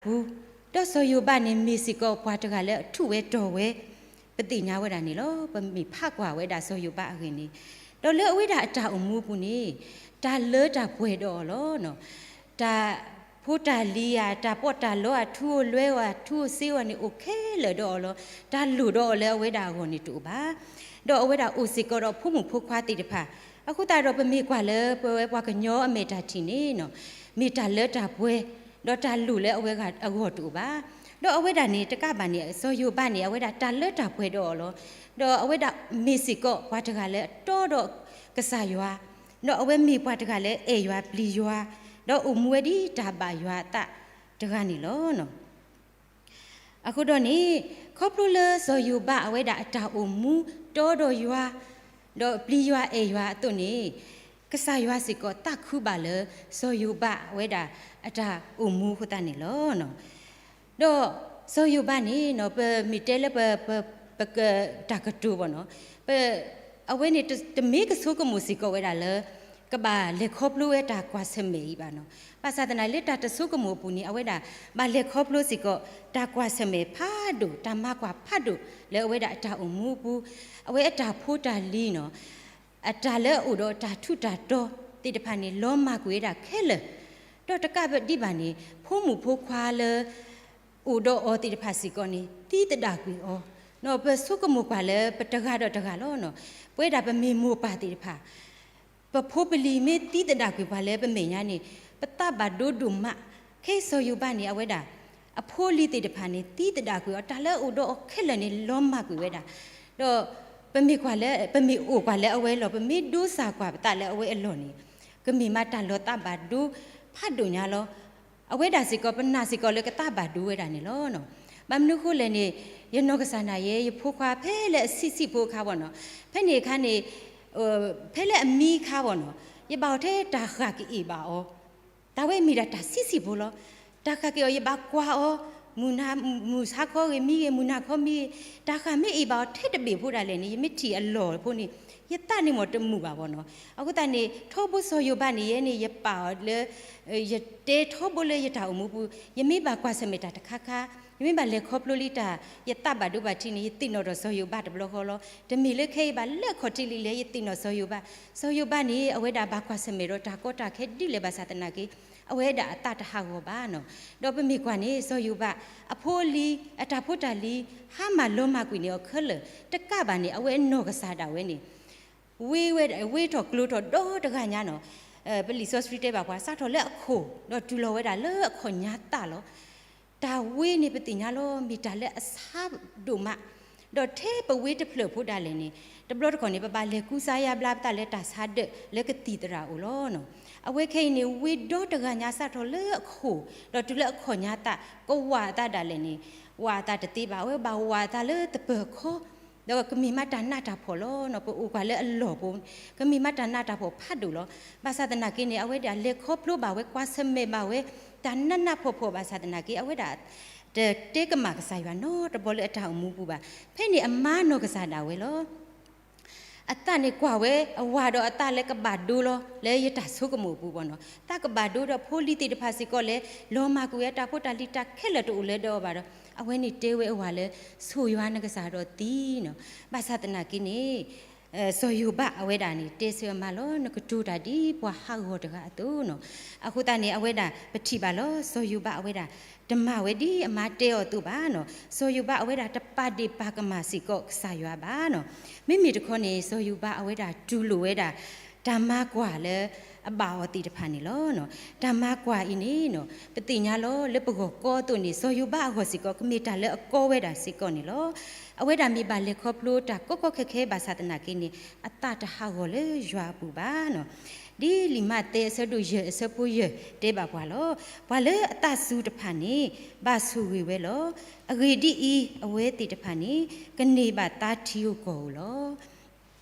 ပူၤ, ဒီးစီၤယိၤဘးန့ၣ်မ့ၢ်စ့ၢ်ကီးပှၤတဂၤလၢအထူးဝဲတီၤဝဲ, ပသ့ၣ်ညါဝဲဒၣ်န့ၣ်လီၤ. ပမ့ၢ်ဖးကွၢ်ဝဲဒၣ်စီၤယိၤဘးအဂ့ၢ်န့ၣ်, ဒီးလၢအဝဲဒၣ်အတၢ်အိၣ်မူအပူၤန့ၣ်, တၢ်လၢတၢ်ပှဲၤဒီးအီၤလီၤ. တၢ်ဖိတၢ်လံၤဧါ, တၢ်ပီးတၢ်လီဧါ, ထူဧိၤလွဲဧိၤဧါ, ထူဧိၤစ့ဧိၤန့ၣ် အိၣ်ခဲလၢာ်ဒီးအီၤလီၤ. တၢ်လိၣ်ဒီးအီၤလၢအဝဲဒၣ်အဂီၢ်န့ၣ်တအိၣ်ဘၣ်. ဒီးအဝဲဒၣ်အိၣ်စ့ၢ်ကီးဒီးဖိမုၣ်ဖိခွါသ့ၣ်တဖၣ်, အဃိသတးဒီးပမ့ၢ်ကွၢ်လၢပဝဲပှၤကညီအမဲာ်တၢ်ထံၣ်န့ၣ်, မ့ၢ်တၢ်လၢတၢ်ပှဲၤ, ဒီးတၢ်လိၣ်လၢအဝဲအဂီၢ်တအိၣ်ဘၣ်. ဒီးအဝဲဒၣ်န့ၣ်တကးဘၣ်န့ၣ် စီၤယိၤဘးန့ၣ် အဝဲဒၣ်တၢ်လၢတၢ်ပှဲၤဒီးအီၤလီၤ. ဒီးအဝဲဒၣ်မ့ၢ်စ့ၢ်ကီးပှၤတဂၤလၢအတီဒီးကစၢ်ယွၤ, ဒီးအဝဲမ့ၢ်ပှၤတဂၤလၢအဲၣ်ယွၤပျံၤယွၤ, ဒီးအိၣ်မူဝဲဒ်တၢ်ဘၣ်ယွၤအသးတဂၤန့ၣ်လီၤ. အဃိဒီးန့ၣ်, ခီဖျိလၢစီၤယိၤဘးအဝဲဒၣ်အတၢ်အိၣ်မူတီဒီးယွၤ, ဒီးပျံၤယွၤအဲၣ်ယွၤအသိးန့ၣ်, ကစၢ်ယွၤစ့ၢ်ကီးသးခုဘၣ်လၢ စီၤယိၤဘးအဝဲဒၣ်အတၢ်အိၣ်မူအဃိသတးန့ၣ်လီၤ. ဒီးစီၤယိၤဘးန့ၣ် ပမ့ၢ်တဲလၢပ, ပ, ပက, တၢ်ကတိၤဘၣ်နီၤ, ပ, အဝဲန့ၣ်တမ့ၢ်ကဆိကမိၣ်စ့ၢ်ကီးဝဲဒၣ်လၢ ကဘၣ်လဲၤခီဖျိဝဲတၢ်ကွၢ်ဆၢၣ်မဲာ်အံၤဘၣ်နီၤ. ဘၣ်ဆၣ်သနာ်လၢတၢ်တဆိကမိၣ်အပူၤန့ၣ် အဝဲဒၣ်ဘၣ်လဲၤခီဖျိစ့ၢ်ကီး တၢ်ကွၢ်ဆၢၣ်မဲာ်ဖးဒိၣ်, တၢ်မၤကွၢ်ဖးဒိၣ်လၢအဝဲဒၣ်အတၢ်အိၣ်မူအပူၤ, အဝဲအတၢ်ဖိတၢ်လံၤနီၤ, အတၢ်လၢအအိၣ်ဒီးတၢ်ထူးတၢ်တီၤသ့ၣ်တဖၣ်န့ၣ် လီၤမၢ်ကွံာ်ဝဲဒၣ်ခဲလၢာ်, ဒီးတကးဒံးဘၣ်န့ၣ် ဖိမုၣ်ဖိခွါလၢ အိၣ်ဒီးအီၤသ့ၣ်တဖၣ်စ့ၢ်ကီးန့ၣ် သံသဒၣ်ကွံာ်အီၤ, ပဆိကမိၣ်ကွၢ်လၢပတဂၤဒီးတဂၤလီၤ. ပဝဲဒၣ်ပမ့ၢ်မိၢ်ပၢ်သ့ၣ်တဖၣ် ပဖိပလံၤမ့ၢ်သံသဒၣ်ကွံာ်ပှၤလၢပမဲာ်ညါန့ၣ် ပသးဘၣ်ဒိဒိၣ်မး, ခဲအံၤစီၤယိၤဘးန့ၣ် အဝဲဒၣ် အဖိအလံၤသ့ၣ်တဖၣ်န့ၣ် သံသဒၣ်ကွံာ်အီၤ, တၢ်လၢအအိၣ်ဒီးအီၤခဲလၢာ်န့ၣ် လီၤမၢ်ကွံာ်ဝဲဒၣ်, ဒီးပမ့ၢ်ကွၢ်လၢ, ပမ့ၢ်အိၣ်ကွၢ်လၢအဝဲအလီၢ်, ပမ့ၢ်ဒိစၢ်ကွၢ်ပသးလၢအဝဲအလီၢ်န့ၣ် ကမ့ၢ်မးတၢ်လီၤသးဘၣ်ဒိဖးဒိၣ်ညါလီၤ. အဝဲဒၣ်စ့ၢ်ကီး ပနာ်စ့ၢ်ကီးလၢကသးဘၣ်ဒိဝဲဒၣ်န့ၣ်လီၤ. ဘၣ်မနုၤအဃိလဲၣ်န့ၣ်, ယနီၢ်ကစၢ်ဒၣ်ယဲ ယဖိခွါဖဲလၢအဆံးဆံးဖိအခါဘၣ်နီၤ, ဖဲန့ၣ်အခါန့ၣ်, ဖဲလၢအမံအခါဘၣ်နီၤ, ယဘၣ်အိၣ်ထဲတၢ်ဃၣ်ကအ့ၣ်ဘၣ်အီၤ, တၢ်ဝဲမ့ၢ်ဒၣ်တၢ်ဆံးဆံးဖိလီၤ. တၢ်ဃၣ်ကအ့ၣ်အီၤ ယဘၣ်ကွၢ်အီၤ, မုၢ်ဆါခီဂ့ၤမံဂ့ၤ, မုၢ်နၤခီမံဂ့ၤ, တၢ်ဃၣ်မ့ၢ်အ့ၣ်ဘၣ်အီၤထဲတဘ့ၣ်ဖိဒၣ်လဲာ်န့ၣ် ယမ့ၢ်ထံၣ်အလီၢ်ဖိန့ၣ် ယသးန့ၣ်မ့ၢ်တမုာ်ဘၣ်ဘၣ်နီၤ. အဃိသတးန့ၣ် ထီဘိစီၤယိၤဘးန့ၣ် ယဲန့ၣ် ယပာ်အီၤလၢ ယတဲထီဘိလၢယတၢ်အိၣ်မူပူၤ, ယမ့ၢ်ဘၣ်ကွၢ်ဆၢၣ်မဲာ်တၢ်တခါခါ, ယမ့ၢ်ဘၣ်လဲၤခီဖျိလံတၢ် ယသးဘၣ်ဒိဘၣ်ထံးန့ၣ် ယသ့ၣ်နီၣ်ဒီးစီၤယိၤဘးတဘျီဃီလီၤ. တမ့ၢ်လၢခဲအံၤဘၣ် လၢအခီၣ်ထံးလံလဲၣ် ယသ့ၣ်နီၣ်စီၤယိၤဘး. စီၤယိၤဘးန့ၣ် အဝဲဒၣ်ဘၣ်ကွၢ်ဆၢၣ်မဲာ်ဒီးတၢ်ကီတၢ်ခဲဒ်လဲၣ်ဘၣ်ဆၣ်သနာ်က့ အဝဲဒၣ်အသးတဟးဂီၤဘၣ်နီၤ. ဒီးပမ့ၢ်ကွၢ်န့ၣ် စီၤယိၤဘး အဖိအလံၤ အတၢ်ဖိတၢ်လံၤ ဟါမၢ်လီၤမၢ်ကွံာ်န့ၢ်အီၤခဲလၢာ် တကးဘၣ်န့ၣ် အဝဲအနီၢ်ကစၢ်ဒၣ်ဝဲန့ၣ် ဝ့ဝဲ ဝ့ထီၣ်ကျိၤထီၣ်ဒီတဂၤညါနီၤ. ပလံာ်စီဆှံတဲဘၣ်ပှၤ စးထီၣ်လၢအခိၣ် ဒီးတုၤလီၤဝဲဒၣ်လၢအခီၣ်ညါသၣ်လီၤ. တၢ်ဝ့န့ၣ်ပသ့ၣ်ညါလီၤ မ့ၢ်တၢ်လၢအဆါဒိၣ်မး, ဒီးထဲပဝ့တဖျၢၣ်ဖိဒၣ်လဲာ်န့ၣ် တဘျီတခီၣ်န့ၣ် ပဘၣ်လဲၤကူစါယါဘျါပသးလၢတၢ်ဆါဒၢး လၢကသံၣ်သရၣ်အိၣ်လီၤ. အဝဲခဲအံၤန့ၣ် ဝ့ဒီတဂၤညါစးထီၣ်လၢအခိၣ် ဒီးတုၤလၢအခီၣ်ညါသၣ် ကဝးအသးဒၣ်လဲာ်န့ၣ် ဝးအသးတသ့ဘၣ်, အဝဲဘၣ်ဝးအသးလၢသပၢၤခီ ဒီးကမ့ၢ်မးတၢ်နးတၢ်ဖှီၣ်လီၤ. ပအိၣ်ကွၢ်လၢအလီၢ်ပူၤ ကမ့ၢ်မးတၢ်နးတၢ်ဖှီၣ်ဖးဒိၣ်လီၤ. ဘၣ်ဆၣ်သနာ်က့န့ၣ် အဝဲဒၣ်လဲၤခီဖျိဘၣ်ဝဲ ကွၢ်ဆၢၣ်မဲာ်ဘၣ်ဝဲ တၢ်နးနးဖှီၣ်ဖှီၣ်ဘၣ်ဆၣ်သနာ်က့ အဝဲဒၣ် တတဲကမၣ်ကစၢ်ယွၤနီတဘျီလၢအတၢ်အိၣ်မူပူၤဘၣ်. ဖဲန့ၣ်အမါနီၢ်ကစၢ်ဒၣ်ဝဲလီၤ. အသးန့ၣ်ကွၢ်ဝဲ အဝၤဒီးအသးလၢကဘၣ်ဒိလီၤ လၢယတၢ်ဆိကမိၣ်အပူၤဘၣ်နီၤ. သးကဘၣ်ဒိဒီးဖိလံၤသ့ၣ်တဖၣ်စ့ၢ်ကီးလဲၣ် လီၤမၢ်ကွံာ်ဝဲ တၢ်ဖိတၢ်လံၤတၢ်ခဲလၢာ်တအိၣ်လၢၤဒီးအီၤဘၣ်ဒီး အဝဲန့ၣ်တဲဝဲအဝၤလၢ ဆိၣ်ယွၤနကစၢ်ဒီးသံနီၤ. ဘၣ်ဆၣ်သနာ်က့န့ၣ် စီၤယိၤဘးအဝဲဒၣ်န့ၣ် တဲဆၢအမါလီၤ နကတိၤတၢ်ဒ်ပှၤဟးဂီၤတဂၤအသိးနီၤ. အဃိသတးန့ၣ် အဝဲဒၣ်ပထံၣ်ဘၣ်လီၤ စီၤယိၤဘးအဝဲဒၣ် တမၤဝဲဒ်အမါတဲအီၤအသိးဘၣ်နီၤ. စီၤယိၤဘးအဝဲဒၣ်တပာ်ဒ့ၣ်ပာ်ကမၣ်စ့ၢ်ကီးကစၢ်ယွၤဘၣ်နီၤ. မ့မ့ၢ်တခီန့ၣ် စီၤယိၤဘးအဝဲဒၣ်တူၢ်လိာ်ဝဲဒၣ် တၢ်မၤကွၢ်လၢအဘၣ်အီၤသ့ၣ်တဖၣ်န့ၣ်လီၤ. တၢ်မၤကွၢ်အံၤန့ၣ်နီၤ ပသ့ၣ်ညါလီၤ လၢပဂီၢ်ကီအသိးန့ၣ် စီၤယိၤဘးအဂီၢ်စ့ၢ်ကီး ကမ့ၢ်တၢ်လၢအကီဝဲဒၣ်စ့ၢ်ကီးန့ၣ်လီၤ. အဝဲဒၣ်မ့ၢ်ဘၣ်လဲၤခီဖျိတၢ်ကီကီခဲခဲဘၣ်ဆၣ်သနာ်က့န့ၣ် အသးတဟးဂီၤလၢယွၤအပူၤဘၣ်နီၤ. ဒ်လံာ်မးသဲအဆၢဒိၣ်ယဲၢ်အဆၢဖိယဲၢ်တဲဘၣ်ပှၤလီၤ. ပှၤလၢအသးစူၤတဖၣ်န့ၣ် ဘၣ်ဆိၣ်ဂ့ၤဝဲလီၤ. အဂ့ၢ်ဒ်အံၤ, အဝဲသ့ၣ်တဖၣ်န့ၣ် ကန့ၢ်ဘၣ်သါထံဧိၤကီၢ်ဧိၤလီၤ.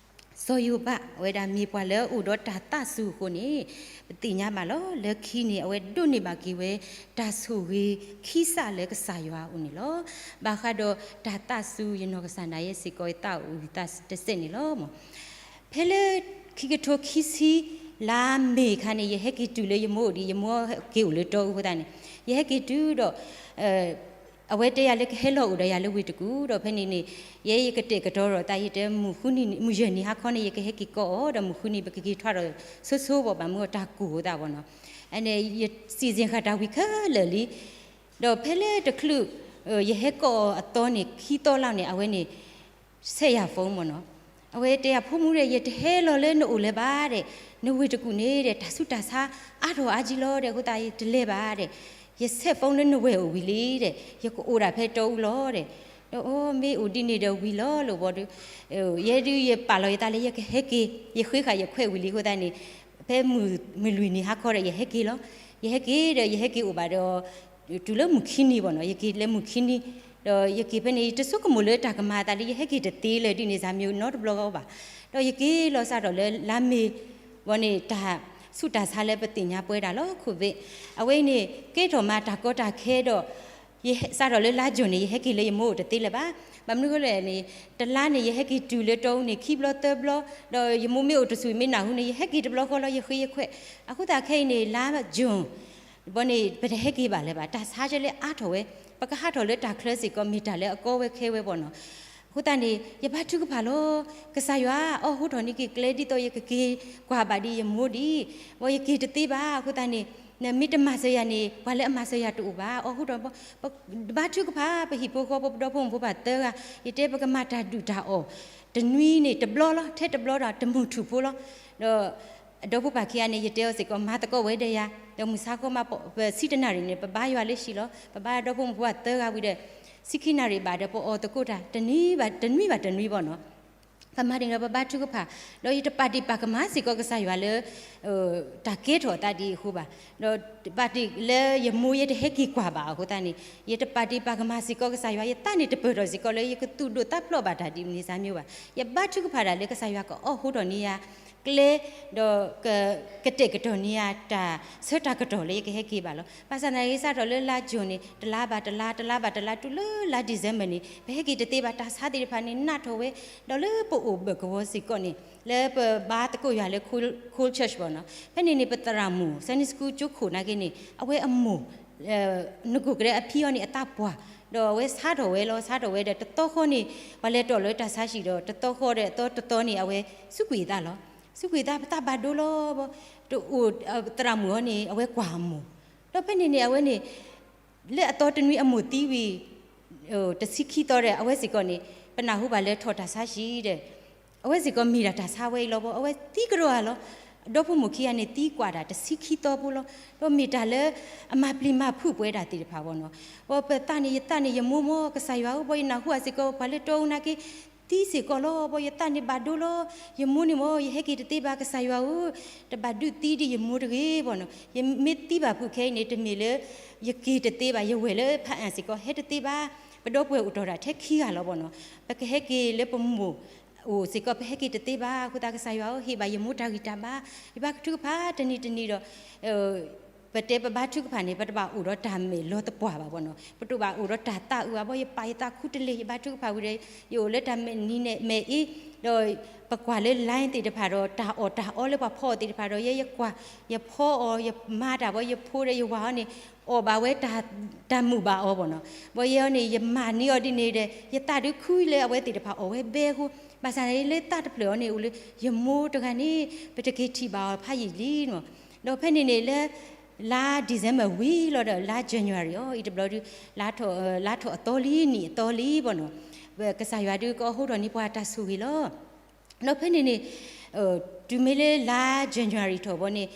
စီၤယိၤဘးအဝဲဒၣ်မ့ၢ်ပှၤလၢအအိၣ်ဒီးတၢ်သးစူၤအဃိန့ၣ် ပသ့ၣ်ညါဘၣ်လီၤ လၢခံန့ၣ် အဝဲဒိးန့ၢ်ဘၣ်က့ၤဝဲ တၢ်ဆိၣ်ဂ့ၤခံစးလၢကစၢ်ယွၤအအိၣ်န့ၣ်လီၤ. ဘၣ်ဃးဒီးတၢ်သးစူၤ ယနီၢ်ကစၢ်ဒၣ်ယဲစ့ၢ်ကီး ယသးအိၣ်ဂံၢ်သးတစဲးန့ၣ်လီၤ. ဖဲလၢ ခံကထိခံဆံ လါမ့ၤအခါန့ၣ် ယဟဲက့ၤတုၤလၢယမိၢ်အိၣ်ဒီး ယမိၢ်က့ၤအိၣ်လၢတီအူအဃိသတးန့ၣ် ယဟဲက့ၤတုၤဒီး အဝဲတဲယၤလၢကဟဲလီၤအိၣ်ဒီးယၤလၢဝ့ၢ်တကူၣ်ဒီး ဖဲန့ၣ်န့ၣ် ယဲယကတဲာ်ကတီၤဒီးသး ယတဲ မုၢ်ဃုနံၤ မုၢ်ယဲၢ်နံၤဟါခီန့ၣ် ယကဟဲက့ၤကိးအီၤဒီး မုၢ်ဃုနံၤပကက့ၤထွဲဒီး ဆိဆိဘၣ် ဘၣ်မနုၤတၢ်ကူၣ်အသးဘၣ်နီၤ. အန့ၣ် ယစံၣ်စ့ၣ်ဃာ်တၢ်ဝံၤခဲလၢာ်လံ. ဒီးဖဲလၢတချုး ယဟဲကိးအီၤအသီန့ၣ် ခံသီလၢ်န့ၣ် အဝဲန့ၣ် ဆဲးယၤ phone မ့ၢ်နီၤ. အဝဲတဲယၤ ဖိမုၣ်ဒီး ယတဟဲလီၤလၢနအိၣ်လၢၤဘၣ်ဒီး, နဝ့ၢ်တကူၣ်န့ၣ်ဒီး တၢ်ဆူးတၢ်ဆါအါထီၣ်အါကံလီၤဒီး အဃိသတးယတလဲၤဘၣ်ဒီး, ယဆဲး phone လၢနဝဲၢ်အိၣ်ဝံၤလံဒီး ယကအိၣ်ဒၣ်ဖဲတီအူလီၤဒီး, ဒီးအိ မ့ၢ်အိၣ်ဒ်န့ၣ်ဒီးဝံၤလီၤလၢၤဘီဒီး, ယဲဒုးယပာ်လီၤယသးလၢယကဟဲက့ၤ, ယဃ့ဃာ်ယခွဲးဝံၤလံအဃိသတးန့ၣ်, ဖဲမုၢ်လွံၢ်နံၤဟါခီဒီး ယဟဲက့ၤလီၤ. ယဟဲက့ၤဒီး ယဟဲက့ၤအိၣ်ဘၣ်ဒီး တုၤလၢမုၢ်ခံနံၤဘၣ်နီၤ, ယက့ၤလၢမုၢ်ခံနံၤ, ဒီးယက့ၤဖဲန့ၣ် ယတဆိကမိၣ်လၢတၢ်ကမၤအသးဒီး ယဟဲက့ၤတသ့လၢၤဒ်န့ၣ် စၢ်မံၤနီတဘျီဂီၢ်ဘၣ်. ဒီးယက့ၤလီၤစးထီၣ်လၢလါမ့ၤဘီန့ၣ် တၢ်ဆူးတၢ်ဆါလၢပသ့ၣ်ညါပဝဲဒၣ်လီၤ COVID အဝဲအံၤန့ၣ် ကဲထီၣ်မးတၢ်ကီတၢ်ခဲဒီး ယစးထီၣ်လၢလါယူၤန့ၣ် ယဟဲက့ၤလၢယမိၢ်အိၣ်တသ့လၢၤဘၣ်. ဘၣ်မနုၤအဃိလဲၣ်န့ၣ် တလါန့ၣ် ယဟဲက့ၤတုၤလၢတီအူန့ၣ် ခံဘျီသၢဘျီ, ဒီးယမိၢ်မ့ၢ်အိၣ်တဆူၣ် မ့ၢ်နၢ်ဟူန့ၣ် ယဟဲက့ၤတဘျီဃီလီၤ ယဃ့ယခွဲး. အဃိသတးခဲအံၤန့ၣ် လါယူၤဘီန့ၣ် ပတဟဲက့ၤဘၣ်လၢၤဘၣ်, တၢ်ဆါကလဲအါထီၣ်ဝဲ, ပကဟးထီၣ်လၢတၢ်ချၢစ့ၢ်ကီး မ့ၢ်တၢ်လၢအကီဝဲခဲဝဲဘီနီၤ. အဃိသတးန့ၣ် ယဘါထုကဖၣ်လီၤ, ကစၢ်ယွၤ အီၣ်ဟူထီၣ်န့ၢ်က့ၤကျဲဒ်သိးယကက့ၤကွၢ်ဘၣ်ဒ်ယမိၢ်ဒံး, ဘီယက့ၤတသ့ဘၣ်. အဃိသတးန့ၣ် နမ့ၢ်တမၤစၢၤယၤန့ၣ် ပှၤလၢအမၤစၢၤယၤတအိၣ်ဘၣ်. အီၣ်ဟူထီၣ် ဘါထုကဖၣ် ပဟံၣ်ဖိဃီဖိ ပဒီဖိမိၢ်ဖိဘၣ်သၢဂၤ, ယတဲပကမၤတၢ်ဒုၣ်တၢ်အီၣ်, တနွံန့ၣ်တဘျီလီၤ, ထဲတဘျီဒီးတမုၢ်ထူၣ်ဖိလီၤ. ဒီး အဒီဖိပၢ်ခံဂၤန့ၣ် ယတဲအီၤစ့ၢ်ကီး မၤသကိးဝဲဒီးယၤ, ဒီးမုၢ်ဆါခီမး ပဆံတနၣ်ရံၣ်န့ၣ် ပဘါယွၤလၢဟံၣ်လီၤ, ပဘါဒီဖိမိၢ်ဖိဘၣ်သၢဂၤဝံၤဒီး ဆံခံနၣ်ရံၣ်ဘၣ်ဒီး ပအီၣ်သကိးတၢ် တနွံဘၣ်တနွံဘၣ်တနွံဘီနီၤ. ပမၤန့ၣ်ဒီးပဘါထုကဖၣ်, ဒီးယတပာ်တ့ၢ်ပာ်ကမၣ်စ့ၢ်ကီးကစၢ်ယွၤလၢ တၢ်ကဲထီၣ်အသးဒ်အံၤအဃိဘၣ်, ဒီးတပာ်တ့ၢ်လၢယမိၢ်ယဲတဟဲက့ၤကွၢ်ဘၣ်အဃိသတးန့ၣ် ယတပာ်တ့ၢ်ပာ်ကမၣ်စ့ၢ်ကီးကစၢ်ယွၤ, ယသးန့ၣ်တပၢၢ်ထီၣ်စ့ၢ်ကီးလၢယကသူၣ်ဒိၣ်သးဖျိးဘၣ်တၢ်ဒ်မနုၤစၢ်မံၤဘၣ်. ယဘါထုကဖၣ်ဒၣ်လၢကစၢ်ယွၤကအီၣ်ဟူထီၣ်န့ၢ်ယၤ ကျဲ ဒီး ကတဲာ်ကတီၤန့ၢ်ယၤတၢ်ဆၢတၢ်ကတီၢ်လၢယကဟဲက့ၤဘၣ်လီၤ. ဘၣ်ဆၣ်သနာ်က့ စးထီၣ်လၢလါယူၤန့ၣ် တလါဘၣ်တလါ တလါဘၣ်တလါ တုၤလၢလါ December န့ၣ် ပဟဲက့ၤတသ့ဘၣ်, တၢ်ဆါသ့ၣ်တဖၣ်န့ၣ် နးထီၣ်ဝဲ, ဒီးလၢပအိၣ်ဘၢၣ်ကဝီၤစ့ၢ်ကီးန့ၣ် လၢပဘါသကိးယွၤလၢ Cold Church ဘီနီၤ, ဖဲန့ၣ်န့ၣ် ပသရၣ်မုၣ် Sunday School ကၠိခိၣ်နာ်က့န့ၣ် အဝဲအမိၢ် နကိၣ်ကရၢအဖံအီၤန့ၣ် အသးပှၢ်, ဒီးအဝဲဆါထီၣ်ဝဲလီၤ. ဆါထီၣ်ဝဲဒီး တသီဃီန့ၣ် ပှၤလဲၤတီၣ်လၢတၢ်ဆါဟံၣ်ဒီး တသီဃီဒီးအသီတသီန့ၣ် အဝဲစူးကွံာ်အသးလီၤ. စူးကွံာ်အသး ပသးဘၣ်ဒိလီၤ. တအိၣ် သရၣ်မုၣ်အီၤန့ၣ် အဝဲကွၢ်အမိၢ်, ဒီးဖဲန့ၣ်န့ၣ် အဝဲန့ၣ် လၢအသီတနွံအမိၢ်သံဝံၤ တဆံခံသီဒီး အဝဲစ့ၢ်ကီးန့ၣ် ပနၢ်ဟူဘၣ်လၢထီၣ်တၢ်ဆါဟံၣ်ဒီး အဝဲစ့ၢ်ကီးမ့ၢ်ဒၣ်တၢ်ဆါဝဲအံၤလီၤဘီ, အဝဲသံကဒီးဧါလီၤ. ဒီဖိမိၢ်ခံဂၤန့ၣ် သံကွၢ်ဒၣ်တဆံခံသီဖိလီၤ. ဒီးမ့ၢ်တၢ်လၢ အမၤပျံၤမၤဖုးပဝဲဒၣ်သ့ၣ်တဖၣ်ဘီနီၤ. ဘီပသးန့ၣ် ယသးန့ၣ် ယမိၢ်မ့ၢ် ကစၢ်ယွၤဧၢ, ဘီယနၢ်ဟူအစ့ၢ်ကီး ပှၤလၢတီအူနာ်က့ သံစ့ၢ်ကီးလီၤ. ဘီယသးန့ၣ်ဘၣ်ဒိလီၤ. ယမိၢ်န့ၣ်မ့ၢ် ယဟဲက့ၤတသ့ဘၣ် ကစၢ်ယွၤဧၢ, တဘၣ်ဒုးသံဒ်ယမိၢ်တဂ့ၤဘီနီၤ. ယမ့ၢ်သံဘၣ်ဖုးခဲအံၤန့ၣ် တမ့ၢ်လၢ ယက့ၤတသ့ဘၣ်, ယဝဲၢ်လၢဖးအၣ်စ့ၢ်ကီး ဟဲတသ့ဘၣ်. ပဒီပုၢ်ဝဲၢ်အိၣ်တ့ၢ်ဒၣ်ထဲခံဂၤလီၤဘီနီၤ. ပကဟဲက့ၤလၢပမိၢ်အိၣ်စ့ၢ်ကီး ပဟဲက့ၤတသ့ဘၣ်. အဃိသတးကစၢ်ယွၤဧၢ, ဟ့ၣ်ဘၣ်ယမိၢ်တၢ်ဂံၢ်တၢ်ဘါ, ယဘါထုကဖၣ်တနံၤတနံၤဒီး ပတဲပဘါထုကဖၣ်န့ၣ် ပတဘၣ်အိၣ်ဒီးတၢ်မဲာ်လီၤသပှၢ်ဘၣ်ဘီနီၤ. ပတဘၣ်အိၣ်ဒီးတၢ်သးအုးဘၣ်ဘီ, ယပာ်ယသးခူတလ့ၢ်, ယဘါထုကဖၣ်ဝံၤဒီး ယအိၣ်လၢတၢ်မဲာ်နံၤန့ၣ်မဲာ်အ့, ဒီးပကွၢ်လၢ line သ့ၣ်တဖၣ်ဒီး တၢ်အီၣ်တၢ်အီလၢပှၤဖီအီၤသ့ၣ်တဖၣ်ဒီး ယဲယကွၢ် ယဖီအီၤ ယမၤတၢ်ဘီ ယဖိဒီးယဝၤအီၤန့ၣ် အီၣ်ဘၣ်ဝဲတၢ်မုာ်ဘၣ်အီၤဘီနီၤ. ဘီယဲအီၤန့ၣ် ယမၤန့ၢ်အီၤဒ်န့ၣ်ဒီး ယသးဒုးခုလၢအဝဲသ့ၣ်တဖၣ်အီၣ်ဝဲဘဲအဃိ, ဘၣ်ဆၣ်န့ၣ်လၢသးတဖျၢၣ်အီၤန့ၣ် အိၣ်လၢယမိၢ်တဂၤန့ၣ် ပတက့ၤထံၣ်ဘၣ်အီၤဖးယံာ်လံနီၤ. ဒီးဖဲန့ၣ်န့ၣ်လၢ လါ December ဝံၤလီၤဒီး လါ January အီၤ အံၤတဘျီဒုး လါထီၣ်အသီလံ နံၣ်အသီလံဘီနီၤ. ကစၢ်ယွၤဒုးကအီၣ်ဟူထီၣ်န့ၢ်ပှၤတၢ်ဆိၣ်ဂ့ၤလီၤ. ဒီးဖဲန့ၣ်န့ၣ် တုၤမ့ၢ်လၢလါ January ထီၣ်ဘီန့ၣ်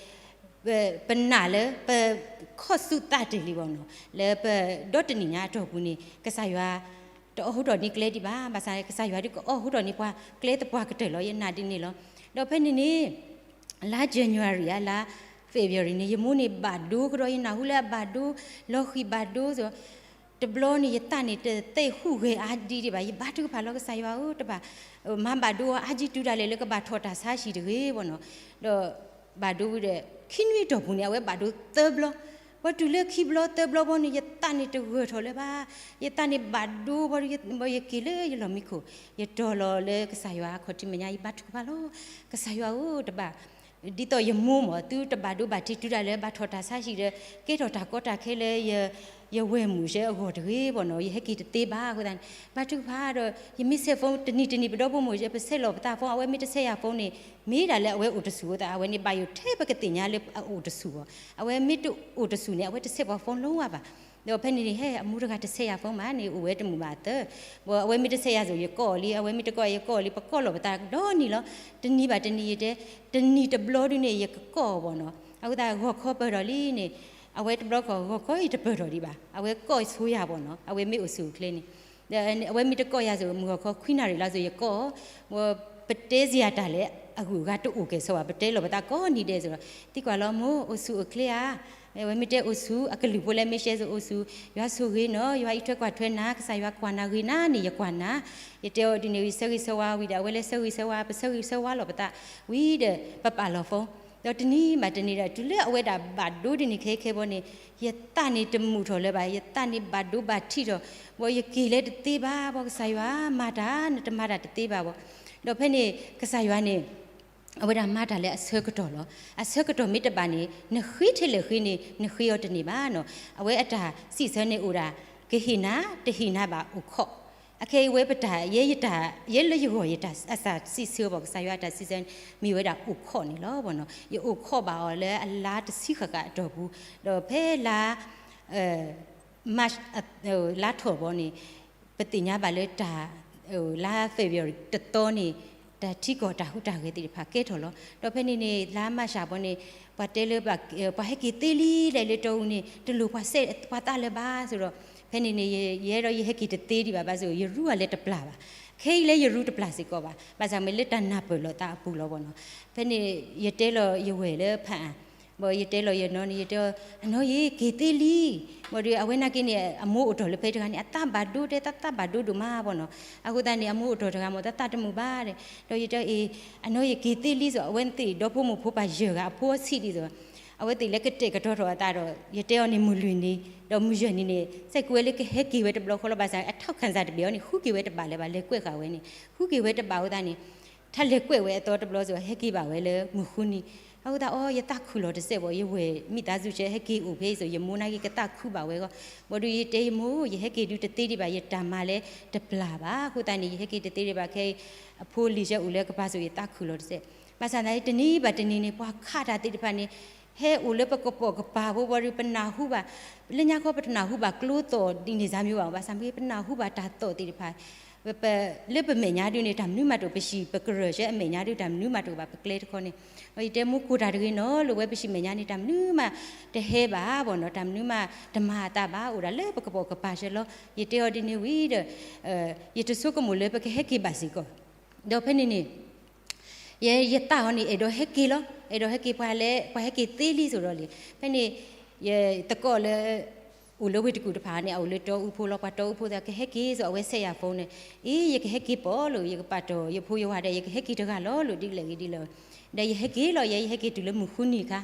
ပနာ်လၢပခီၣ်ဆူၣ်သးတ့ၢ်လံဘီနီၤ, လၢပဒီတနံၣ်ညါအတီၢ်ပူၤန့ၣ် ကစၢ်ယွၤ တအီၣ်ဟူထီၣ်န့ၢ်ကျဲဒံးဘၣ်, ဘၣ်ဆၣ်ကစၢ်ယွၤဒုးကအီၣ်ဟူထီၣ်န့ၢ်ပှၤကျဲသပှၢ်ကတၢၢ်လီၤ ယနာ်ဒ်န့ၣ်လီၤ. ဒီးဖဲန့ၣ်န့ၣ် လါ January ဧါ လါ February န့ၣ် ယမိၢ်န့ၣ်ဘၣ်ဒိကဒီး ယနၢ်ဟူလၢအဘၣ်ဒိ လီၤဃံၤဘၣ်ဒိ တဘျီန့ၣ် ယသးန့ၣ် တသ့ၣ်ဟူးဂဲၤအါဒံးဒံးဘၣ်, ယဘါထုကဖၣ်လီၤကစၢ်ယွၤဧၢ တဘၣ်မၤဘၣ်ဒိအါကံတုၤဒၣ်လဲာ်လၢကဘၣ်ထီၣ်တၢ်ဆါဟံၣ်တဂ့ၤဘီနီၤ. ဒီးဘၣ်ဒိဝံၤဒီး ခံနွံအတီၢ်ပူၤန့ၣ် အဝဲဘၣ်ဒိသၢဘျီ, ပှၤတုၤလၢခံဘျီသၢဘျီဘီန့ၣ် ယသးန့ၣ်တဂၢၢ်ထီၣ်လၢၤဘၣ်, ယသးန့ၣ်ဘၣ်ဒိဘီ ဘီယက့ၤလၢယလီၢ်မံခိၣ်, ယတီၤလီၤလၢကစၢ်ယွၤအခီၣ်ထံးမဲာ်ညါ ယဘါထုကဖၣ်လီၤ, ကစၢ်ယွၤဧၢ တဘၣ် ဒ်သိးယမိၢ်မ့ၢ် သုတဘၣ်ဒိဘၣ်ထံးတုၤဒၣ်လၢ ဘၣ်ထီၣ်တၢ်ဆါဟံၣ်ဒီး ကဲထီၣ်တၢ်ကီတၢ်ခဲလၢ ယဝဲၢ်မုၣ်ဆဲအဂီၢ်တဂ့ၤဘၣ်နီၤ, ယဟဲက့ၤတသ့ဘၣ်အဃိသတးန့ၣ် ဘါထုကဖၣ်ဒီး ယမ့ၢ်ဆဲး phone တနံၤတနံၤ ပဒီဖိမိၢ် ပဆဲးလီၤပသး phone အဝဲမ့ၢ်တဆဲးယၤ phone န့ၣ် မ့ၢ်ဒၣ်လၢအဝဲအိၣ်တဆူၣ်အဃိသတး အဝဲန့ၣ်ဘၣ်ယိၣ်ထဲပကသ့ၣ်ညါလၢအအိၣ်တဆူၣ်အီၤ, အဝဲမ့ၢ်တအိၣ်တဆူၣ်န့ၣ် အဝဲတဆဲးပှၤ phone လီၤဝါဘၣ်. ဒီးဖဲန့ၣ်န့ၣ် ဟဲအမိၢ်တဂၤတဆဲးယၤ phone မးန့ၣ် အိၣ်ဝဲတမုာ်ဘၣ်အသၢ, အဝဲမ့ၢ်တဆဲးယၤစိၤ ယကိးအီၤလံ, အဝဲမ့ၢ်တကိးယကိးအီၤလံ, ပကိးလီၤပသးဒီနံၤလီၤ. တနံၤဘၣ်တနံၤယတဲ, တနံၤတဘျီဒုန့ၣ် ယကကိးအီၤဘၣ်နီၤ, အဃိသတးဂီၤခီပၢၢ်ထီၣ်လံန့ၣ်, အဝဲတဘျီဃီဂီၤခီအံၤတပၢၢ်ထီၣ်ဒံးဘၣ်, အဝဲကိးဆိယၤဘၣ်နီၤ, အဝဲမ့ၢ်အိၣ်ဆူၣ်အိၣ်ချ့န့ၣ် အဝဲမ့ၢ်တကိးယၤစိၤ မုၢ်ဂီၤခီခွံနၣ်ရံၣ်လီၤစိၤ ယကိး, ပတဲစ့ၢ်တၢ်လဲၣ် အဂုၤအဂၤတအိၣ်ကဲၣ်ဆိးဘၣ်, ပတဲလီၤပသးကိးနံၤဒဲးစိၤဒီး သံကွၢ်လီၤ မိၢ် အိၣ်ဆူၣ်အိၣ်ချ့ဧါ, အဝဲမ့ၢ်တဲအိၣ်ဆူၣ် အကလုၢ်ဖိလၢမ့ၢ်ရှဲစိၤအိၣ်ဆူၣ်, ယွၤဆိၣ်ဂ့ၤနီၤ, ယွၤအံးထွဲကွၢ်ထွဲနၤ, ကစၢ်ယွၤကွၢ်နၤဂ့ၤနၤန့ၣ် ယကွၢ်နၤ, ယတဲအီၤဒ်န့ၣ် ယဆၢဂ့ၤဆၢဝါဝံၤဒီး အဝဲလၢဆၢဂ့ၤဆၢဝါ ပဆၢဂ့ၤဆၢဝါလီၤပသးဝံၤဒီး ပပာ်လီၤ phone ဒီးတနံၤဘၣ်တနံၤဒီး တုၤလၢအဝဲဒၣ်ဘၣ်ဒိဒ်န့ၣ်ခဲခဲဘီန့ၣ်, ယသးန့ၣ်တမုာ်ထီၣ်လၢၤဘၣ်, ယသးန့ၣ်ဘၣ်ဒိဘၣ်ထံးထီၣ်, ဘီယက့ၤလၢတသ့ဘၣ်, ဘီကစၢ်ယွၤမၤတၢ် နတမၤတၢ်တသ့ဘၣ်ဘီ, ဒီးဖဲန့ၣ် ကစၢ်ယွၤန့ၣ် အဝဲဒၣ်မၤတၢ်လၢအဆၢကတီၢ်လီၤ. အဆၢကတီၢ်မ့ၢ်တဘၣ်န့ၣ် နဃ့ထဲလဲၣ်ဃ့န့ၣ် နဃ့အီၤတန့ၢ်ဘၣ်နီၤ. အဝဲအတၢ်စံးဆၢန့ၣ်အိၣ်ဒၣ် ကဟ့ၣ်နၤ တဟ့ၣ်နၤဘၣ်အိၣ်ခိး, အခဲအံၤဝဲပတၢ် ယဲယတၢ် ယဲလၢယဂီၢ်ယတၢ်အစၢ်စံးဆၢဘၣ် ကစၢ်ယွၤအတၢ်စံးဆၢန့ၣ် မ့ၢ်ဝဲဒၣ်အိၣ်ခိးန့ၣ်လီၤ. ယအိၣ်ခိးဘၣ်အီၤလၢအလါတဆံဃၣ်ဃၣ်အတီၢ်ပူၤ, ဒီးဖဲလါ March လါထီၣ်ဘီန့ၣ် ပသ့ၣ်ညါဘၣ်လၢတၢ် လါ February တသီန့ၣ် တၢ်ထံကီၢ်တၢ်ဟူးတၢ်ဂဲၤသ့ၣ်တဖၣ်ကဲထီၣ်လီၤ. ဒီးဖဲန့ၣ်န့ၣ် လါ March ဘီန့ၣ် ပှၤတဲလၢ ပှၤဟဲက့ၤသ့လံဒ်လဲၣ်လၢတီအူန့ၣ် တလိၣ်ပှၤစဲးပှၤသးလၢၤဘၣ်စိၤဒီး ဖဲန့ၣ်န့ၣ် ယဲဒီးယဟဲက့ၤတသ့ဒံးဘၣ် ဘၣ်ဆၣ်ယရူအလဲၤတပျၢ်ဘၣ်. ခဲအံၤလၢယရူတပျၢ်စ့ၢ်ကီးဘၣ် ဘၣ်ဆၣ်မ့ၢ်လၢတၢ်နၢ်ပၢၢ်လိာ်သးအပူၤလီၤဘီနီၤ. ဖဲန့ၣ် ယတဲလီၤယဝဲၢ်လၢဖးအါ ဘၣ်ယတဲလီၤယနီၢ်န့ၣ် ယတဲအီၤ အနီၢ်ယ့ၢ်က့ၤသ့လံ. ဘၣ်ဒီးအဝဲနာ်က့န့ၣ် အမိၢ်အိၣ်တ့ၢ်လၢဖဲတဂၤန့ၣ် အသးဘၣ်ဒိတဲ သးသးဘၣ်ဒိဒိၣ်မးဘီနီၤ. အဃိသတးန့ၣ် အမိၢ်အိၣ်တ့ၢ်တဂၤမ့ၢ်သးသးတမုာ်ဘၣ်ဒီး ဒီးယတဲအီၤ အနီၢ်ယ့ၢ်က့ၤသ့လံစိၤ အဝဲသ့ၣ်ဒီဖိမိၢ်ဖိပၢ်ယဲၢ်ဂၤအဖိအဆံးဒ်သိး အဝဲသ့ၣ်လၢကတဲာ်ကတီၤထီၣ်အသးဒီး ယတဲအီၤန့ၣ် မုၢ်လွံၢ်နံၤ ဒီးမုၢ်ယဲၢ်နံၤန့ၣ် စဲးကဝဲလၢကဟဲက့ၤဝဲတဘျီဃီလီၤ. ဘၣ်ဆၣ်အထီၣ်ခၣ်စၢ်တဘ့ၣ်အီၤန့ၣ် ဃုက့ၤဝဲတဘၣ်လၢၤဘၣ် လဲၤကွဲးဃာ်ဝဲန့ၣ် ဃုက့ၤဝဲတဘၣ်အဃိသတးန့ၣ် ထါလဲၤကွဲးဝဲအသီတဘျီစိၤ ဟဲက့ၤဘၣ်ဝဲလၢမုၢ်ဃုနံၤ အဃိသတးအီၤ ယသးခုၣ်လီၤတစဲးဘၣ် ယဝဲၢ်မံသးစူၤဆဲးဟဲက့ၤအိၣ်ဖဲအံၤစိၤ ယမိၢ်နာ်က့ကသးခုဘၣ်ဝဲဂီၢ် ဘၣ်ဒီးယတဲယမိၢ် ယဟဲက့ၤဒုးတသ့ဒံးဘၣ် ယတၢ်မၤလၢတပျၢ်ဘၣ် အဃိသတးန့ၣ် ယဟဲက့ၤတသ့ဒံးဘၣ် ခဲအံၤ အဖိလံၤဆဲးအိၣ်လၢကပၤစိၤ ယသးခုၣ်လီၤတစဲး ဘၣ်ဆၣ်သနာ်က့ တနံၤဘၣ်တနံၤန့ၣ် ပှၤခးတၢ်သ့ၣ်တဖၣ်န့ၣ် ဟဲအိၣ်လၢပကပိာ်ကပၤဖိဘၣ်ဒီး ပနၢ်ဟူဘၣ် လၢညါခီပတနၢ်ဟူဘၣ်ကျိသီၣ်ဒ်န့ၣ်စၢ်မံၤဘၣ် ဘၣ်ဆၣ်မ့ၢ်ပနၢ်ဟူဘၣ်တၢ်သီၣ်သ့ၣ်တဖၣ် လၢပမဲာ်ညါဒုန့ၣ် တၢ်မနုၤမးတအိၣ် ပဟံၣ်ပကရၢၢ်ဆဲအမဲာ်ညါဒု တၢ်မနုၤမးတအိၣ်ဘၣ် ပကျဲတခီန့ၣ် ယတဲမိၢ်ကိၢ်တၢ်တဂ့ၤနီၤ လၢဝဲပဟံၣ်မဲာ်ညါန့ၣ် တၢ်မနုၤမးတဟဲဘၣ်ဘၣ်နီၤ တၢ်မနုၤမးတမၤအသးဘၣ် အိၣ်ဒၣ်လၢပကပိာ်ကပၤဆဲးလီၤ ယတဲအီၤဒ်န့ၣ်ဝံၤဒီး ယတဆိကမိၣ်လၢပကဟဲက့ၤဘၣ်စ့ၢ်ကီး ဒီးဖဲန့ၣ်န့ၣ် ယ ယသးအီၤန့ၣ် အဲၣ်ဒိးဟဲက့ၤလီၤ အဲၣ်ဒိးဟဲက့ၤပှၤလဲၤ ပှၤဟဲက့ၤသ့လံစိၤဒီးလံ ဖဲန့ၣ် ယသကိးလၢ အိၣ်လၢဝ့ၢ်တကူၣ်တဖၣ်န့ၣ် အအိၣ်လၢတီအူဖိလီၤ ပှၤတီအူဖိသ့ၣ် ကဟဲက့ၤစိၤ အဝဲဆဲးယၤ phone န့ၣ် အ့ ယကဟဲက့ၤပိာ်လိာ် ယကပာ်တီၢ် ယဖိယဝၤဒီး ယကဟဲက့ၤတဂၤလီၤလိာ် ဒ်လဲၣ်ဂ့ၤဒ်လဲၣ် ဒီးယဟဲက့ၤလီၤ ယဲ ယဟဲက့ၤတုၤလၢမုၢ်ဃုနံၤအခါ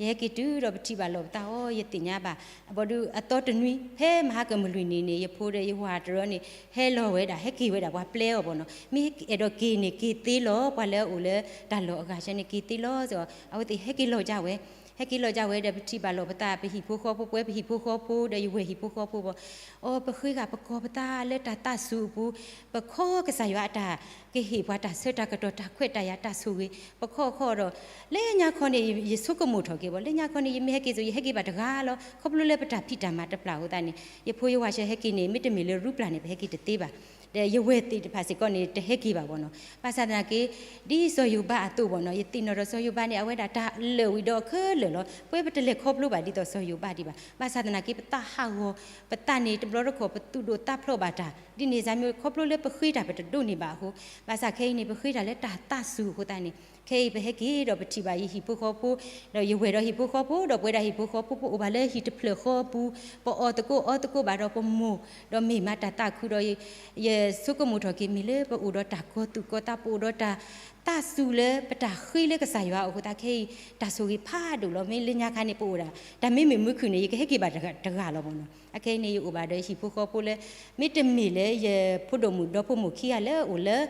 ယဟဲက့ၤတုၤဒီးပထံၣ်ဘၣ်လိာ်ပသးအီၤ ယသ့ၣ်ညါဘၣ် ဘၣ်ဒီးအသီတနွံ ဖဲမဟါကမုၢ်လွံၢ်နံၤန့ၣ် ယဖိဒီးယဝၤတရၢန့ၣ် ဟဲလီၤဝဲဒၣ် ဟဲက့ၤဝဲဒၣ်ပှၤပျဲအီၤဘၣ်နီၤ မ့ၢ်အဲၣ်ဒိးက့ၤန့ၣ် က့ၤသ့လီၤ ပှၤလၢအအိၣ်လၢတၢ်လီၢ်အဂၤဆဲန့ၣ် က့ၤသ့လီၤ အဝဲသ့ၣ်ဟဲက့ၤလီၤကၢ်ဝဲ ဟဲက့ၤလီၤကၢ်ဝဲဒီး ပထံၣ်ဘၣ်လိာ်ပသး ပဟံၣ်ဖိဃီဖိ ပဝဲပဟံၣ်ဖိဃီဖိ ဒီးယဝဲၢ်ဟံၣ်ဖိဃီဖိဘၣ် အီၤ ပဃ့ဂၤပကီၤပသးလၢတၢ်သးစူၤအပူၤ ပခီကစၢ်ယွၤအတၢ်ကဟ့ၣ်ပှၤတၢ်ဆၢတၢ်ကတီၢ် တၢ်ခွဲးတၢ်ယာ်တၢ်ဆိၣ်ဂ့ၤ ပခီခီဒီး လၢညါခီန့ၣ် ယဆိကမိၣ်ထီၣ်က့ၤဘၣ် လၢညါခီန့ၣ် ယမ့ၢ်ဟဲက့ၤစိၤ ယဟဲက့ၤဘၣ်တဂၤလီၤ ခီဖျိလၢပတၢ်ဖံးတၢ်မၤတပျၢ်အဃိသတးန့ၣ် ယဖိယဝၤဆဲးဟဲက့ၤန့ၣ် မ့တမ့ၢ်လၢရူပျၢ်န့ၣ် ပဟဲက့ၤတသ့ဘၣ် ဒီးယဝဲၢ်သ့ၣ်တဖၣ်စ့ၢ်ကီးန့ၣ် တဟဲက့ၤဘၣ်ဘၣ်နီၤ ဘၣ်ဆၣ်သနာ်က့ ဒ်စီၤယိၤဘးအသိးဘၣ်နီၤ ယသ့ၣ်နီၣ်ဒီးစီၤယိၤဘးန့ၣ် အဝဲဒၣ်တၢ်လၢာ်ဝံၤဒီးခဲလၢာ်လီၤ ပဝဲပတလဲၤခီဖျိဘၣ်ဒ်သိးစီၤယိၤဘးဒံးဘၣ် ဘၣ်ဆၣ်သနာ်က့ ပသးဟးဂီၤ ပသးန့ၣ်တဘျီတခီၣ် ပသူၣ်ဒိၣ်သးဖျိးဘၣ်တၢ် ဒ်န့ၣ်စၢ်မ့ၢ်ခီဖျိလၢပဃ့တၢ်ပတဒိးန့ၢ်ဘၣ်အဃိ ဘၣ်ဆၣ်ခဲအံၤန့ၣ် ပဃ့တၢ်လၢတၢ်သးစူၤအဃိသတးန့ၣ် ခဲအံၤပဟဲက့ၤဒီးပထံၣ်ဘၣ်ယဟံၣ်ဖိဃီဖိ ဒီးယဝဲၢ်ဒီးဟံၣ်ဖိဃီဖိ ဒီးပဝဲဒၣ်ဟံၣ်ဖိဃီဖိ ပအိၣ်ဘၣ်လၢဟံၣ်တဖျၢၣ်ဃီပူၤ ပအီၣ်သကိးအီသကိးဘၣ်ဒီးပမိၢ် ဒီးမ့ၢ်မၤတၢ်သးခုဒီး ယဆိကမိၣ်ထီၣ်က့ၤ မ့ၢ်လၢပအိၣ်ဒီးတၢ်ကီၤသူၣ်ကီၤသး ပအိၣ်ဒီးတၢ်သးစူၤလၢပတၢ်ဃ့လၢကစၢ်ယွၤအဃိသတး ခဲအံၤ တၢ်ဆိၣ်ဂ့ၤဖးဒိၣ်လီၤ မ့ၢ်လၢညါခါန့ၣ် ပအိၣ်ဒၣ် တၢ်မ့မ့ၢ်မုၢ်ခုၣ်န့ၣ် ယကဟဲက့ၤဘၣ်တဂၤလီၤမ့ၢ်နီၤ အခဲအံၤန့ၣ် ယအိၣ်ဘၣ်ဒီးဟံၣ်ဖိဃီဖိလၢ မ့တမ့ၢ်လၢယဖိဒိၣ်မုၣ်ဒီဖိမိၢ်ခံဂၤလၢအအိၣ်လၢ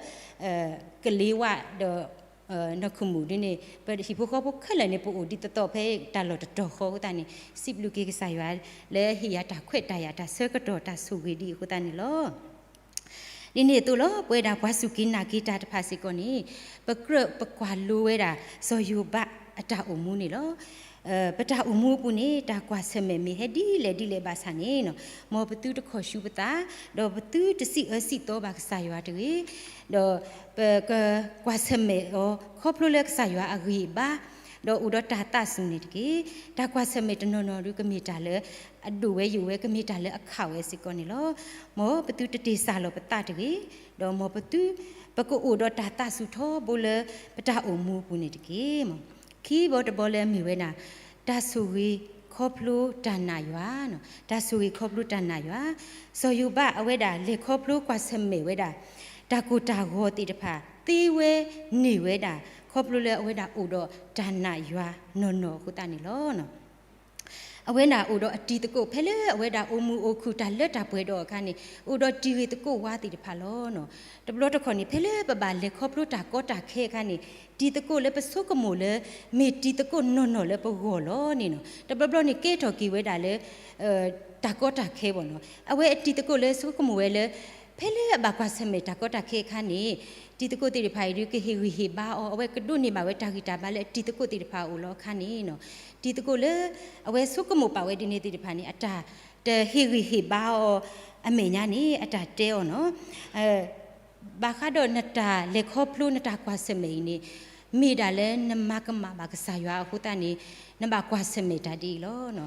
ကလ့ဝၣ်ဒီး နီၢ်ခုၣ်မူၣ်ဒ်န့ၣ် ပဟံၣ်ဖိဃီဖိခဲလၢာ်န့ၣ် ပအိၣ်ဒ်သိးသိးဖဲတၢ်လီၢ်တတီၤဃီအဃိသတးန့ၣ် စံးဘျုးက့ၤကစၢ်ယွၤ လၢဟ့ၣ်ယၤတၢ်ခွဲးတၢ်ယာ် တၢ်ဆၢကတီၢ်တၢ်ဆိၣ်ဂ့ၤဒ်အဃိသတးန့ၣ်လီၤ. ဒ်န့ၣ်အသိးလီၤ ပဝဲဒၣ်ပှၤစူၢ်က့ၤနာ်က့ၤတၢ်တဖၣ်စ့ၢ်ကီးန့ၣ် ပကြၢးပကွၢ်လိဝဲဒၣ် စီၤယိၤဘးအတၢ်အိၣ်မူန့ၣ်လီၤ. ပတၢ်အိၣ်မူအပူၤန့ၣ် တၢ်ကွၢ်ဆၢၣ်မဲာ်မ့ၢ်ဟဲဒ်လဲၣ်ဒ်လဲၣ်ဘၣ်ဆၣ်န့ၣ် မ်ပသုတခီၣ်ဆူပသး, ဒီးပသုတစံးအၢစံးသီဘၣ်ကစၢ်ယွၤတဂ့ၤ, ဒီးပကကွၢ်ဆၢၣ်မဲာ်အီၤ ခီဖျိလၢကစၢ်ယွၤအဂံၢ်အဘါ, ဒီးအိၣ်ဒီးတၢ်သးစူၤန့ၣ်တက့ၢ်. တၢ်ကွၢ်ဆၢၣ်မဲာ်တနီၤနီၤဒုးကမ့ၢ်တၢ်လၢအဒိၣ်ဝဲယိာ်ဝဲ ကမ့ၢ်တၢ်လၢအခးဝဲစ့ၢ်ကီးန့ၣ်လီၤ. မ်ပသုတတ့ၢ်စၢ်လီၤပသးတဂ့ၤ, ဒီးမ်ပသု ပကအိၣ်ဒီးတၢ်သးစူၤထီဘိလၢပတၢ်အိၣ်မူအပူၤန့ၣ်တက့ၢ်. ခံဘီတဘီလၢအမ့ၢ်ဝဲဒၣ် တၢ်ဆိၣ်ဂ့ၤခီဖျိတၢ်နာ်ယွၤ, တၢ်ဆိၣ်ဂ့ၤခီဖျိတၢ်နာ်ယွၤ, စီၤယိၤဘးအဝဲဒၣ်လဲၤခီဖျိကွၢ်ဆၢၣ်မဲာ်ဝဲဒၣ် တၢ်ကိၢ်တၢ်ဂီၤသ့ၣ်တဖၣ် သ့ဝဲန့ၢ်ဝဲဒၣ် ခီဖျိလၢအဝဲဒၣ်အိၣ်ဒီးတၢ်နာ်ယွၤနီၢ်နီၢ်အဃိသတးန့ၣ်လီၤ. အဝဲဒၣ်အိၣ်ဒီးအတံၤသကိး ဖဲလၢအဝဲဒၣ်အိၣ်မုာ်အိၣ်ခုၣ်တၢ်လၢတၢ်ပှဲၤဒီးအခါန့ၣ် အိၣ်ဒီးတံၤဂ့ၢ်သကိးဝါသ့ၣ်တဖၣ်လီၤ. တဘျီတခီၣ်န့ၣ် ဖဲလၢပဘၣ်လဲၤခီဖျိတၢ်ကီတၢ်ခဲအခါန့ၣ် တံၤသကိးလၢပဆိကမိၣ်လၢ မ့ၢ်တံၤသကိးနီၢ်နီၢ်လၢပဂီၢ်လီၤန့ၣ်နီၤ တဘျီဘျီန့ၣ် ကဲထီၣ်က့ၤဝဲဒၣ်လၢ တၢ်ကီတၢ်ခဲဘၣ်နီၤ. အဝဲအတံၤသကိးလၢဆိကမိၣ်ဝဲလၢ ဖဲလၢအဘၣ်ကွၢ်ဆၢၣ်မဲာ်တၢ်ကီတၢ်ခဲအခါန့ၣ် တံၤသကိးသ့ၣ်တဖၣ်အံၤဒုး ကဟ့ၣ်ဂံၢ်ဟ့ၣ်ဘါအီၤ အဝဲကဒိးန့ၢ်ဘၣ်ဝဲတၢ်ဂံၢ်တၢ်ဘါလၢအတံၤသကိးသ့ၣ်တဖၣ်အအိၣ်လီၤအခါန့ၣ်နီၤ တံၤသကိးလၢ အဝဲဆိကမိၣ်ပာ်ဝဲဒ်န့ၣ်သ့ၣ်တဖၣ်န့ၣ် အတၢ်တဟ့ၣ်ဂံၢ်ဟ့ၣ်ဘါအီၤ အမဲာ်ညါန့ၣ် အတၢ်တဲအီၤနီၤ ဘၣ်ဃးဒီးနတၢ်လဲၤခီဖျိနတၢ်ကွၢ်ဆၢၣ်မဲာ်အံၤန့ၣ် မ့ၢ်ဒၣ်လၢနမၤကမၣ်ဘၣ်ကစၢ်ယွၤအဃိသတးန့ၣ် နဘၣ်ကွၢ်ဆၢၣ်မဲာ်တၢ်ဒ်အံၤလီၤ.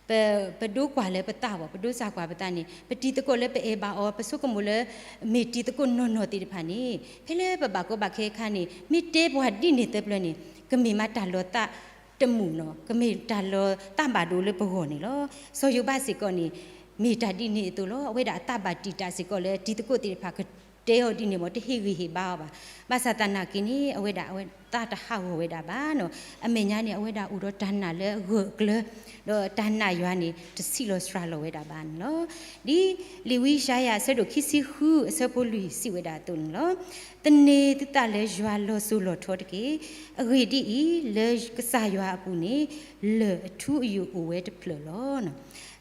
ပ ပဒိကွၢ်လၢပသးဘၣ် ပဒိစၢ်ကွၢ်ပသးန့ၣ် ပတံၤသကိးလၢပအဲၣ်ဘၣ်အီၤ ပဆိကမိၣ်လၢ မ့ၢ်တံၤသကိးနီၢ်နီၢ်သ့ၣ်တဖၣ်န့ၣ် ဖဲလၢပဘၣ်ကီဘၣ်ခဲအခါန့ၣ် မ့ၢ်တဲပှၤဒ်န့ၣ်သၢပျၢၤန့ၣ် ကမ့ၢ်မးတၢ်လီၤသးတမုာ်နီၤ ကမ့ၢ်တၢ်လီၤသးဘၣ်ဒိလၢပဂီၢ်န့ၣ်လီၤ. စီၤယိၤဘးစ့ၢ်ကီးန့ၣ် မ့ၢ်တၢ်ဒ်န့ၣ်အသိးလီၤ. အဝဲဒၣ်အသးဘၣ်တံာ်တာ်စ့ၢ်ကီးလၢ တံၤသကိးသ့ၣ်တဖၣ်ကတဲအီၤဒ်န့ၣ်မ့ၢ် တဟ့ၣ်ဂံၢ်ဟ့ၣ်ဘါအီၤဘၣ်. ဘၣ်ဆၣ်သနာ်က့န့ၣ် အဝဲဒၣ်အဝဲသးတဟးဂီၤဝဲဒၣ်ဘၣ်နီၤ အမဲာ်ညါန့ၣ် အဝဲဒၣ်အိၣ်ဒီးတၢ်နာ်လၢအဂၢၢ်အကျၢၤ ဒီးတၢ်နာ်ယွၤန့ၣ် တဆံးလီၤစှၤလီၤဝဲဒၣ်ဘၣ်န့ၣ်လီၤ. ဒ်လံာ်ဝံယၡါယၤအဆၢဒိၣ်ခံဆံဃုအဆၢဖိလွံၢ်စံးဝဲဒၣ်အသိးန့ၣ်လီၤ. သန့ၤသုသးလၢယွၤလီၤစိၤလီၤထီတက့ၢ်. အဂ့ၢ်ဒ်အံၤ, လၢကစၢ်ယွၤအပူၤန့ၣ် လၢၢ်အထူအယိာ်အိၣ်ဝဲတဖျၢၣ်လီၤ.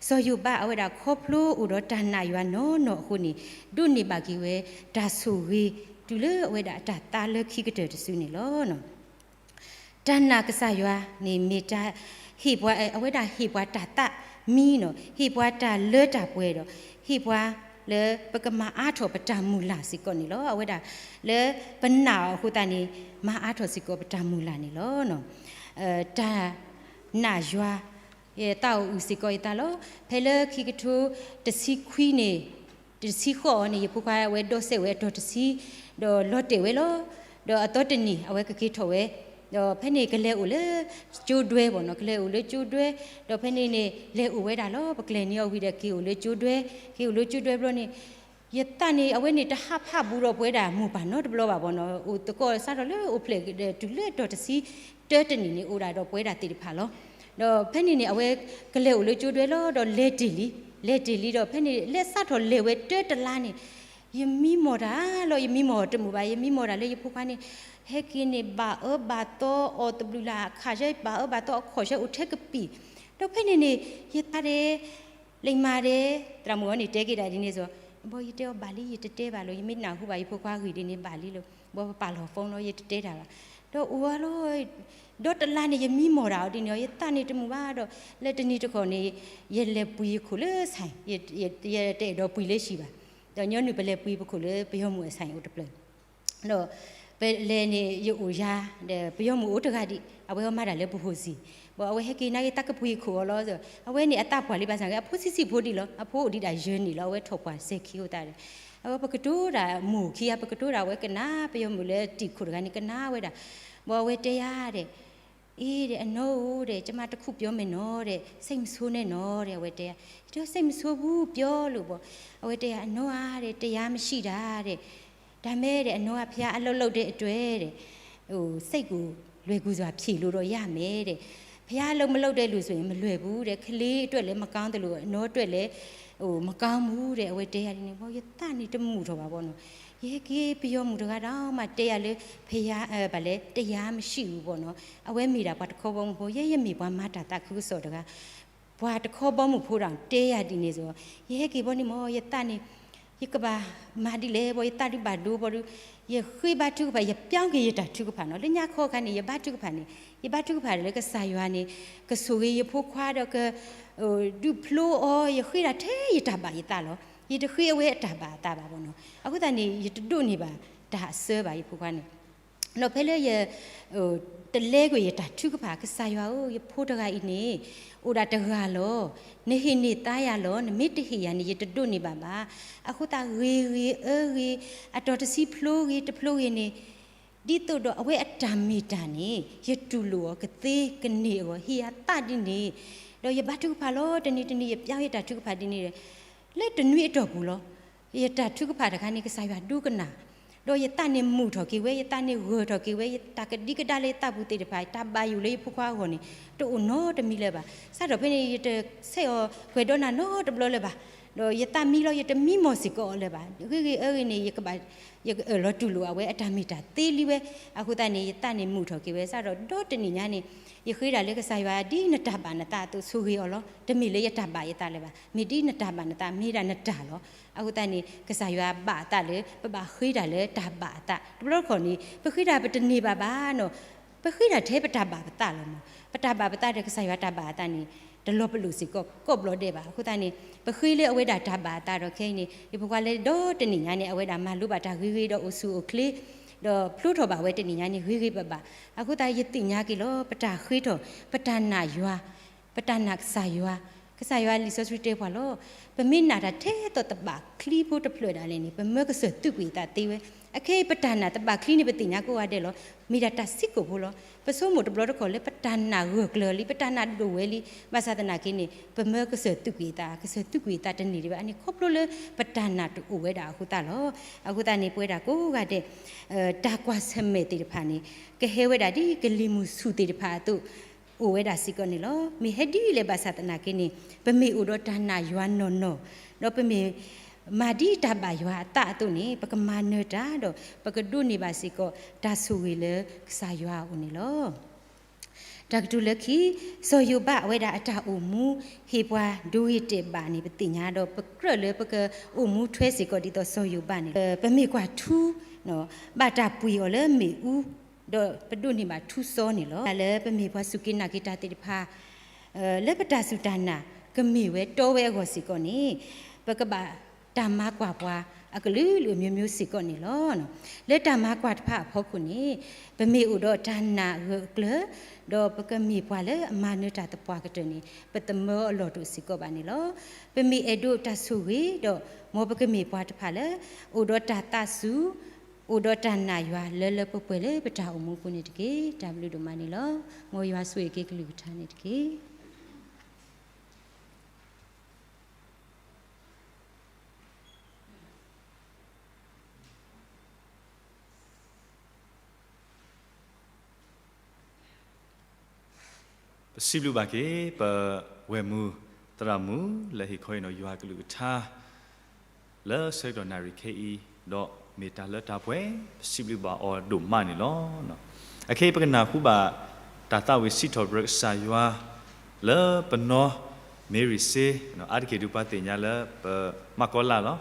စီၤယိၤဘးအဝဲဒၣ်ခီဖျိအိၣ်ဒီးတၢ်နာ်ယွၤနီၢ်နီၢ်အဃိန့ၣ် ဒိးန့ၢ်ဘၣ်က့ၤဝဲတၢ်ဆိၣ်ဂ့ၤ တုၤလၢအဝဲဒၣ်အတၢ်သးလၢခံကတၢၢ်တစုန့ၣ်လီၤ. တၢ်နာ်ကစၢ်ယွၤန့ၣ်မ့ၢ်တၢ်ဟ့ၣ်ပှၤ အဝဲဒၣ်ဟ့ၣ်ပှၤတၢ်သးမံနီၤ ဟ့ၣ်ပှၤတၢ်လၢတၢ်ပှဲၤဒီး ဟ့ၣ်ပှၤလၢပကမၤအါထီၣ်ပတၢ်မုၢ်လၢ်စ့ၢ်ကီးန့ၣ်လီၤ. အဝဲဒၣ်လၢပနာ်အီၤအဃိသတးန့ၣ် မၤအါထီၣ်စ့ၢ်ကီးပတၢ်မုၢ်လၢ်န့ၣ်လီၤ. တၢ်နာ်ယွၤ ယသးအိၣ်အုၣ်စ့ၢ်ကီးယသးလီၤ. ဖဲလၢခံကထိတဆံခွံန့ၣ် တဆံဃိးအီၤန့ၣ် ယဖိခွါဝဲဒိးစဲးဝဲအတီၤတဆံ ဒီးလီၤတဲာ်ဝဲလီၤ. ဒီးအသီတနံၤ အဝဲကက့ၤထီၣ်ဝဲ ဒီးဖဲန့ၣ်ကလဲၤအိၣ်လၢကၠိဒွဲဘၣ်နီၤ ကလဲၤအိၣ်လၢကၠိဒွဲ ဒီးဖဲန့ၣ်န့ၣ် လဲၤအိၣ်ဝဲဒၣ်လီၤ. ပကျဲၤန့ၢ်အီၤဝံၤဒီးက့ၤအိၣ်လၢကၠိဒွဲ က့ၤအိၣ်လၢကၠိဒွဲဘျီန့ၣ် ယသးန့ၣ် အဝဲန့ၣ်တဟးဖးဘူးဒီးပဝဲဒၣ်မိၢ်ပၢ်နီတဘျီဘၣ်ဘၣ်နီၤ အိၣ်သကိးစးထီၣ်လၢအိၣ်ဖျဲၣ်တုၤလၢအတီၤတဆံ တၢတနံၣ်န့ၣ် အိၣ်ဒၣ်ဒီးပဝဲဒၣ်သ့ၣ်တဖၣ်လီၤ. ဒီးဖဲန့ၣ်န့ၣ် အဝဲကလဲၤအိၣ်လၢကၠိဒွဲလီၤ ဒီးလဲၤတ့ၢ်လံ လဲၤတ့ၢ်လံဒီး ဖဲန့ၣ်လၢစးထီၣ်လဲၤဝဲတၢတလါန့ၣ် ယမံမီၢ်တၢ်လီၤ ယမံမီၢ်တမုာ်ဘၣ် ယမံမီၢ်တၢ်လၢယဖိခွါန့ၣ် ဟဲက့ၤန့ၣ် ဘၣ်အၢဘၣ်သီအီၤတဘျုးလၢ် အခးဆၢ ဘၣ်အၢဘၣ်သီအခီၣ်ဆၢအိၣ်ထဲကပံာ် ဒီးဖဲန့ၣ်န့ၣ် ယသးဒဲး လံာ်မၤဒဲး သရၣ်မုၣ်အီၤန့ၣ်တဲက့ၤဒၣ်ဒ်န့ၣ်စီၤ ဘီယတဲအီၤဘၣ်လံ ယတတဲဘၣ်လီၤ ယမ့ၢ်နၢ်ဟူဘၣ်ယဖိခွါဂ့ၢ်ဒ်န့ၣ်ဘၣ်လံလီၤ ဘီပပာ်လီၤ phone လီၤ ယတတဲတၢ်ဘၣ် ဒီးအိၣ်အါလီၤ ဒီးတလါန့ၣ် ယမံမီၢ်တၢ်အီၤဒ်န့ၣ်အီၤ ယသးန့ၣ်တမုာ်ဘၣ်ဒီး လၢတနံၤတခီန့ၣ် ယလဲၤပှ့ၤယခိၣ်လၢ ဆိုင် ယတအဲၣ်ဒိးပှ့ၤလၢဟံၣ်ဘၣ် ဒီးညီနုၢ်ပလဲၤပှ့ၤပခိၣ်လၢပယီၤမုၣ်အ ဆိုင် အိၣ်တဖျၢၣ် ဒီးပလဲၤန့ၣ် ယအိၣ်ယၤ ဒီးပယီၤမုၣ်အိၣ်တဂၤဒံး အဝဲအီၤမၤတၢ်လၢပဟိၣ်စံၣ် ဘၣ်အဝဲဟဲက့ၤနာ်က့ၤတၢ်ကပှ့ၤခိၣ်အီၤလီၤ အဝဲန့ၣ်အသးပှၢ်လံဘၣ်ဆၣ် အဖိဆံးဆံးဖိဒံးလီၤ အဖိအိၣ်ဒံးဒၣ်ယဲၢ်နံၣ်လီၤ အဝဲထီၣ်ပှၢ်စဲၤခံအိၣ်သးဒီး အဝဲပကတိၤတၢ်မိၢ်ခံဂၤ ပကတိၤတၢ်ဝဲကနၣ် ပယီၤမုၣ်လၢတံာ်ခိၣ်တဂၤန့ၣ်ကနၣ်ဝဲဒၣ် ဘၣ်အဝဲတဲယၤဒီး အ့ဒီး အနိဒီး ကမါတခူၣ်ပျီမဲာ်နီၤဒီး စိတ်မဆိုးနဲ့နော် ဒီး အဝဲတဲယၤ ဒီး စိတ်မဆိုးဘူး ပျီလိာ်ဘၣ် အဝဲတဲယၤ အနိဧါဒီး တရားမရှိတာတဲ့ ဒါမဲ့ဒီး အနိက ဘုရားအလုပ်လုပ်တဲ့အတွက်တဲ့ စိတ်ကိုလွယ်ကူစွာဖြေလို့တော့ရမယ်တဲ့ ဘုရားအလုပ်မလုပ်တဲ့လူဆိုရင်မလွယ်ဘူးတဲ့ ကလေးအတွက်လည်းမကောင်းသလို အနိအတွက်လည်း အိၣ်မကီမူဒီး အဝဲတဲယၤဒ်န့ၣ်ဘီ ယသးန့ၣ်တမုာ်ထီၣ်ဘၣ်ဘီနီၤ. ယဟဲက့ၤပယီၤမုၣ်တဂၤဒီးမးတဲယၤလၢ ဖဲယၤ ဘၣ်လဲၣ် တယၤမံၤအူဘီနီၤ. အဝဲမ့ၢ်ဒၣ်ပှၤတခီဘီမုၢ်ဖိ ယဲယမ့ၢ်ပှၤမၤတၢ်သးခုကစီၣ်တဂၤ ပှၤတခီဘီမုၢ်ဖိဒီးတဲယၤဒ်န့ၣ်စ့ၢ်ကီး ယဟဲက့ၤဘီန့ၣ်မး ယသးန့ၣ် ယကဘၣ်မၤဒ်လဲၣ်ဘီ ယသးဒုးဘၣ်ဒိဘီဒီး ယဃ့ဘါထုကဖၣ် ယပြောင်းက့ၤယတၢ်ထုကဖၣ်နီၤ. လၢညါခီအခါန့ၣ် ယဘါထုကဖၣ်န့ၣ် ယဘါထုကဖၣ်လၢကစၢ်ယွၤန့ၣ် ကဆိၣ်ဂ့ၤယဖိခွါဒီးက ဒုးဖျိအီၤ ယဃ့ဒၣ်ထဲယတၢ်ဘၣ်ယသးလီၤ. ယတဃ့အဝဲအတၢ်ဘၣ်အသးဘၣ်ဘီနီၤ. အဃိသတးန့ၣ် ယတဒိးန့ၢ်ဘၣ်တၢ်အစၢဘၣ် ယဖိခွါန့ၣ် ဒီးဖဲလၢယ တလဲကွံာ်ယတၢ်ထုကဖၣ် ကစၢ်ယွၤဧၢ ယဖိတဂၤအံၤန့ၣ် အိၣ်ဒၣ်တဂၤလီၤ. နဟ့ၣ်န့ၢ်သါယၤလီၤ. နမ့ၢ်တဟ့ၣ်ယၤန့ၣ် ယတဒိးန့ၢ်ဘၣ်ဘၣ်. အဃိသတးဂ့ၤဂ့ၤအၢဂ့ၤ အတီၤတဆံဖျိဂ့ၤ တဖျိဂ့ၤန့ၣ် ဒ်သိးဒီးအဝဲအတၢ်မ့ၢ်တၢ်န့ၣ် ယတူၢ်လိာ်အီၤကသ့ကန့ၢ်အဂီၢ် ဟ့ၣ်ယၤသးဒ်န့ၣ် ဒီးယဘါထုကဖၣ်လီၤ. တနံၤတနံၤ ယပြောင်းယတၢ်ထုကဖၣ်ဒ်န့ၣ် လၢတနွံအတီၢ်ပူၤလီၤ. ယတၢ်ထုကဖၣ်တခါန့ၣ် ကစၢ်ယွၤဒိကနၣ် ဒီးယသးန့ၣ်မုာ်ထီၣ်က့ၤဝဲ ယသးန့ၣ်ဂၢၢ်ထီၣ်က့ၤဝဲ ယတၢ်ကဒံကဒါလၢယသးပူၤသ့ၣ်တဖၣ် တၢ်ဘၣ်ယိၣ်လၢယဖိခွါအဂီၢ်န့ၣ် တအိၣ်နီတမံၤလၢၤဘၣ်. စးထီၣ်ဖဲန့ၣ် ယတဆဲးအီၤကွဲးဒီးနၤနီတဘျီလၢၤဘၣ်. ဒီးယသးမံလီၤ ယတမံမီၢ်စ့ၢ်ကီးအီၤလၢၤဘၣ်. ဂ့ၤဂ့ၤအၢဂ့ၤန့ၣ် ယကဘၣ် ယကအၢၣ်လီၤတူၢ်လိာ်အဝဲအတၢ်မ့ၢ်တၢ်သ့လံဝဲ. အဃိသတးန့ၣ် ယသးန့ၣ်မုာ်ထီၣ်က့ၤဝဲ စးထီၣ်ဒီတနံၣ်ညါန့ၣ် ယဃ့ဒၣ်လၢကစၢ်ယွၤ ဒ်နတၢ်ဘၣ်နသးအသိးဆိၣ်ဂ့ၤအီၤလီၤ. တမ့ၢ်လၢယတၢ်ဘၣ်ယသးလၢၤဘၣ်. မ့ၢ်ဒ်နတၢ်ဘၣ်နသး မ့ၢ်ဒၣ်နတၢ်လီၤ. အဃိသတးန့ၣ် ကစၢ်ယွၤဘၣ်အသးလၢ ပဘၣ်ဃ့တၢ်လၢတၢ်ဘၣ်အသး တဘျီတခီၣ်န့ၣ် ပဃ့တၢ်ပတန့ၢ်ဘၣ်ဘၣ်နီၤ ပဃ့တၢ်ထဲပတၢ်ဘၣ်ပသးလီၤမး. ပတၢ်ဘၣ်ပသးဒီးကစၢ်ယွၤတၢ်ဘၣ်အသးန့ၣ် တလီၤပလိာ်စ့ၢ်ကီးကိးဘျီဒဲးဘၣ်. အဃိသတးန့ၣ် ပဃ့လၢအဝဲဒၣ်တၢ်ဘၣ်အသးဒီးခဲအံၤန့ၣ် ယဖိခွါလၢဒီတနံၣ်ညါန့ၣ် အဝဲဒၣ်မၤလိဘၣ်တၢ်ဂ့ၤဂ့ၤဒီးအိၣ်ဆူၣ်အိၣ်ချ့ ဒီးဖျိထီၣ်ဘၣ်ဝဲတနံၣ်ညါန့ၣ် ဂ့ၤဂ့ၤဘၣ်ဘၣ်. အဃိသတးယသ့ၣ်ညါက့ၤလီၤ ပတၢ်ဃ့ထီၣ် ပတၢ်နာ်ယွၤ ပတၢ်နာ်ကစၢ်ယွၤ, ကစၢ်ယွၤလံာ်စီဆှံတဲပှၤလီၤ. ပမ့ၢ်နာ်တၢ်ထဲသိးသဘၣ်ချံဖိတဖျၢၣ်ဒၣ်လဲာ်န့ၣ် ပမၢကစၢၢ်သုးကွံာ်အသးသ့ဝဲ. အခဲအံၤပတၢ်နာ်သဘၣ်ချံန့ၣ် ပသ့ၣ်ညါကိးဂၤဒဲးလီၤ. မ့ၢ်ဒၣ်တၢ်စံးကိာ်ဖိလီၤ. ပဆိကမိၣ်တဘျီတခီၣ်လၢပတၢ်နာ်ဂၢၢ်ကျၢၤလံ ပတၢ်နာ်ဒိၣ်ဝဲလံ. ဘၣ်ဆၣ်သနာ်က့န့ၣ် ပမၢကစၢၢ်သုးကွံာ်အသး, ကစၢၢ်သုးကွံာ်အသးတန့ၢ်ဒံးဘၣ်န့ၣ် ခီဖျိလၢပတၢ်နာ်တအိၣ်ဝဲဒၣ်အဃိသတးလီၤ. အဃိသတးန့ၣ် ပဝဲဒၣ်ကိးဂၤဒဲး တၢ်ကွၢ်ဆၢၣ်မဲာ်သ့ၣ်တဖၣ်န့ၣ် ကဟဲဝဲဒၣ်ဒ်ကလံၤမုၢ်ဆူၣ်သ့ၣ်တဖၣ်အသိး အိၣ်ဝဲဒၣ်စ့ၢ်ကီးန့ၣ်လီၤ. မ့ၢ်ဟဲဒ်လဲၣ်ဘၣ်ဆၣ်သနာ်က့န့ၣ် ပမ့ၢ်အိၣ်ဒီးတၢ်နာ်ယွၤနီၢ်နီၢ်, ဒီးပမ့ၢ်မၤဒ်တၢ်ဘၣ်ယွၤအသးအသိးန့ၣ် ပကမၤနၢၤတၢ်ဒီး ပကဒိးန့ၢ်ဘၣ်စ့ၢ်ကီး တၢ်ဆိၣ်ဂ့ၤလၢကစၢ်ယွၤအအိၣ်န့ၣ်လီၤ. တၢ်ကတိၤလၢခံ, စီၤယိၤဘးအဝဲဒၣ်အတၢ်အိၣ်မူ ဟ့ၣ်ပှၤဒိဂ့ၤတဲာ်ဘၣ်န့ၣ် ပသ့ၣ်ညါဒီး ပကြၢးလၢပကအိၣ်မူထွဲစ့ၢ်ကီးဒ်သိးစီၤယိၤဘးန့ၣ်လီၤ. ပမ့ၢ်ကွၢ်ထူ ဘၣ်တၢ်ပှ့ၤအီၤလၢမ့ၣ်အူ, ဒီးပဒိးန့ၢ်ဘၣ်ထူစီန့ၣ်လီၤ. တၢ်လၢပမ့ၢ်ပှၤစူၢ်က့ၤနာ်က့ၤတၢ်သ့ၣ်တဖၣ် လၢပတၢ်စူၢ်တၢ်နာ် ကမ့ၢ်ဝဲတီဝဲအဂီၢ်စ့ၢ်ကီးန့ၣ် ပကဘၣ်တၢ်မၤကွၢ်ပှၤအကလုာ်ကလုာ်အမျိုးမျိုးစ့ၢ်ကီးန့ၣ်လီၤ. လၢတၢ်မၤကွၢ်တဖၣ်အဖီခိၣ်န့ၣ် ပမ့ၢ်အိၣ်ဒီးတၢ်နာ်ဂၢၢ်ကျၢၤ ဒီးပကမ့ၢ်ပှၤလၢအမၤနၢၤတၢ်သပှၢ်ကတၢၢ်န့ၣ် ပသမၢအလီၢ်တအိၣ်စ့ၢ်ကီးဘၣ်န့ၣ်လီၤ. ပမ့ၢ်အဲၣ်ဒိးတၢ်ဆိၣ်ဂ့ၤဒီး မ်ပကမ့ၢ်ပှၤတဖၣ်လၢ အိၣ်ဒီးတၢ်သးစူၤ, အိၣ်ဒီးတၢ်နာ်ယွၤလၢလၢပှဲၤပှဲၤလၢပတၢ်အိၣ်မူအပူၤန့ၣ်တက့ၢ်. တၢ်ဘျုးဒိၣ်မးန့ၣ်လီၤ. မ်ယွၤဆိၣ်ဂ့ၤက့ၤကလုၢ်ကထါန့ၣ်တက့ၢ်. ပစံးဘျုးဘၣ်က့ၤ ပဝဲၢ်မုၢ်သရၣ်မုၣ် လၢဟ့ၣ်ခီအံၤနီၤ ယွၤကလုၢ်ကထါ လၢဆၢကတီၢ်နၣ်ရံၣ်ခဲအံၤ, ဒီးမ့ၢ်တၢ်လၢတၢ်ပှဲၤ ပစံးဘျုးဘၣ်အီၤဒိၣ်မးန့ၣ်လီၤ. အခဲအံၤပကနၢ်ဟူဘၣ် တၢ်သးဝံၣ်စံးထီၣ်ပတြၢၤကစၢ်ယွၤ လၢပနီၢ် Mary C, အါတက့ၢ်ဒုးပှၤသ့ၣ်ညါလၢပမၤကီလၢ်လီၤ.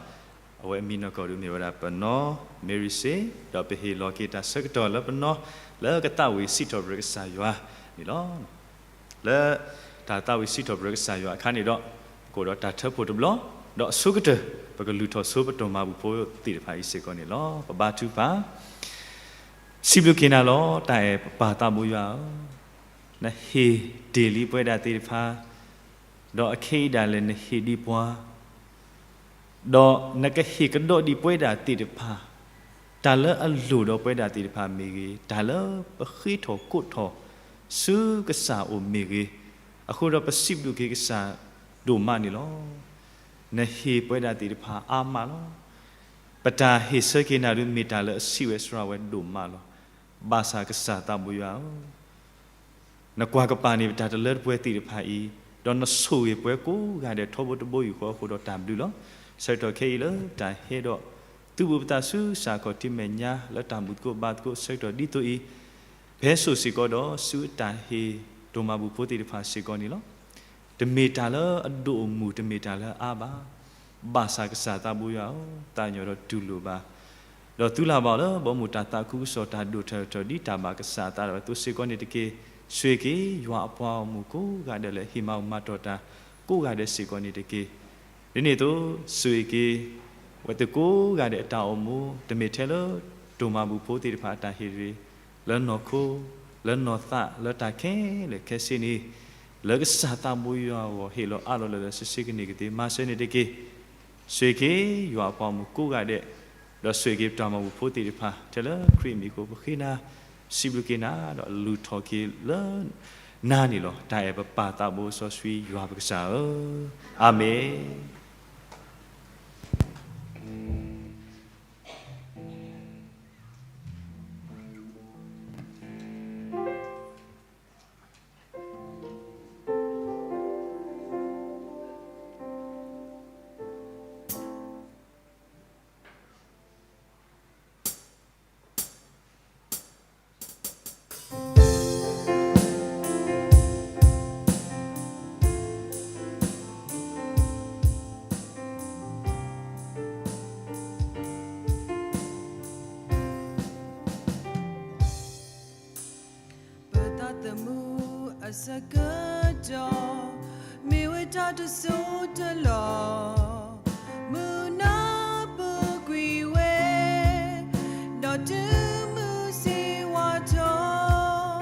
အဝဲအမံၤနီၢ်ကီၢ်ဒုးမ့ၢ်ဝဲဒၣ်ပနီၢ် Mary C, ဒီးပဟ့ၣ်လီၤက့ၤတၢ်ဆၢကတီၢ်လၢပနီၢ် လၢကသးဝံၣ်စံးထီၣ်ပတြၢၤကစၢ်ယွၤန့ၣ်လီၤ. လၢတၢ်သးဝံၣ်စံးထီၣ်ပတြၢၤကစၢ်ယွၤအခါန့ၣ်ဒီး ပကအိၣ်ဒီးတၢ်ထၢဖှိၣ်တဘျီ, ဒီးအဆိကတၢၢ် ပကလုၢ်ထီၣ်ဆိပတီၢ်မၤဘူၣ်ဖိသ့ၣ်တဖၣ်အံၤစ့ၢ်ကီးန့ၣ်လီၤ. ပဘါထုကဖၣ်, စံးဘျုးက့ၤနၤလီၤ တၢ်အဲၣ်ပၢ်သးဘိယွၤဧၢ, နဟ့ၣ်တ့ၢ်လံပဝဲဒၣ်သ့ၣ်တဖၣ်, ဒီးအခဲအံၤဒၣ်လဲာ်နဟ့ၣ်ဒံးပှၤ ဒီးနကဟ့ၣ်ကဒီးဒံးပဝဲဒၣ်သ့ၣ်တဖၣ်, တၢ်လၢအလိၣ်ဒီးပဝဲဒၣ်သ့ၣ်တဖၣ်မ့ၢ်ဂ့ၤ, တၢ်လၢပဃ့ထီၣ်ကိးထီၣ်ဆူကစၢ်အအိၣ်မ့ၢ်ဂ့ၤ, အဃိဒီးပစံးဘျုးက့ၤကစၢ်ဒိၣ်မးန့ၣ်လီၤ. နဟ့ၣ်ပဝဲဒၣ်သ့ၣ်တဖၣ်အါမးလီၤ. ပတၢ်ဟ့ၣ်ဆၢက့ၤနၤဒုးမ့ၢ်တၢ်လၢအဆံးဝဲစှၤဝဲဒိၣ်မးလီၤ. ဘၣ်ဆၣ်ကစၢ်သးဘိယွၤဧၢ, နကွၢ်ကပၤန့ၣ် ပတၢ်တလၢတပှဲၤသ့ၣ်တဖၣ်အံၤ, ဒီးနဆိၣ်ဂ့ၤပှၤကိးဂၤဒဲးထီဘိတဘိယူၢ်ဃီအဃိဒီးတၢ်ဘျုးလီၤ. ဆၢကတီၢ်ခဲအံၤလၢတၢ်ဟဲဒီး သုးဘူးပသးဆူစၢ်ခီၣ်ထံးမဲာ်ညါလၢတၢ်မူသကိးဘါသကိး ဆၢကတီၢ်ဒ်သိးအံၤ ဖဲစိၣ်စ့ၢ်ကီးဒီးဆူအတၢ်ဟ့ၣ်တိၢ်မၤဘူၣ်ဖိသ့ၣ်တဖၣ်စ့ၢ်ကီးန့ၣ်လီၤ. တမ့ၢ်တၢ်လၢအဒိၣ်အမုၢ် တမ့ၢ်တၢ်လၢအအါဘၣ်. ဘၣ်ဆၣ်ကစၢ်သးဘိယွၤဧၢ, သးကညီၤဒီးတူၢ်လိာ်ဘၣ် ဒီးသုလၢ်ဘၣ်အီၤလၢဘီမုၢ်တၢ်သးခုကစီၣ်တၢ်ဒိၣ်ထီၣ်ထီၣ်ဒ်တၢ်ဘၣ်ကစၢ်အသးဒီးအသိးစ့ၢ်ကီးန့ၣ်တက့ၢ်. ဆိၣ်ဂ့ၤက့ၤယွၤအပှၤဂီၢ်မုၢ်ကိးဂၤဒဲးလၢအဟ့ၣ်မၤဘူၣ်မၤတီၢ်တၢ်ကိးဂၤဒဲးစ့ၢ်ကီးန့ၣ်တက့ၢ်. ဒ်န့ၣ်အသိး ဆိၣ်ဂ့ၤက့ၤ ဝဲသ့ၣ်ကိးဂၤဒဲးအတၢ်အိၣ်မူ တမ့ၢ်ထဲလၢတိၢ်မၤဘူၣ်ဖိသ့ၣ်တဖၣ်အတၢ်ဟ့ၣ်တရံး လၢနီၢ်ခိ လၢနီၢ်သး လၢတၢ်ခဲလၢာ်ခဲဆ့န့ၣ် လၢကစၢ်သးဘိယွၤအဂီၢ် ဟ့ၣ်လီၤအးလီၤလၢာ်လၢာ် ဆ့ဆ့ကန့ၢ်ကသ့ မၤစၢၤန့ၣ်တက့ၢ်. ဆိၣ်ဂ့ၤက့ၤယွၤအပှၤဂီၢ်မုၢ်ကိးဂၤဒဲး, ဒီးဆိၣ်ဂ့ၤက့ၤပတၢ်မၤဘူၣ်ဖိသ့ၣ်တဖၣ် ထဲလၢခရံာ်အမံၤအဃိ ပဃ့နၤ စံးဘျုးက့ၤနၤ ဒီးလူၤထီၣ်က့ၤလၢနၤန့ၣ်လီၤ. တၢ်အဲၣ်ပပၢ်သးဘိစီဆှံယွၤပကစၢ်ဧၢ, အၤမ့ၣ်. ပသးသမူအဆၢကတီၢ် မ့ၢ်ဝဲတၢ်တစိၢ်တလီၢ်, မုၢ်နၤပူၤကွံာ်ဝဲ, ဒီးတုၤမုၢ်ဆ့ၣ်ဝါထီၣ်,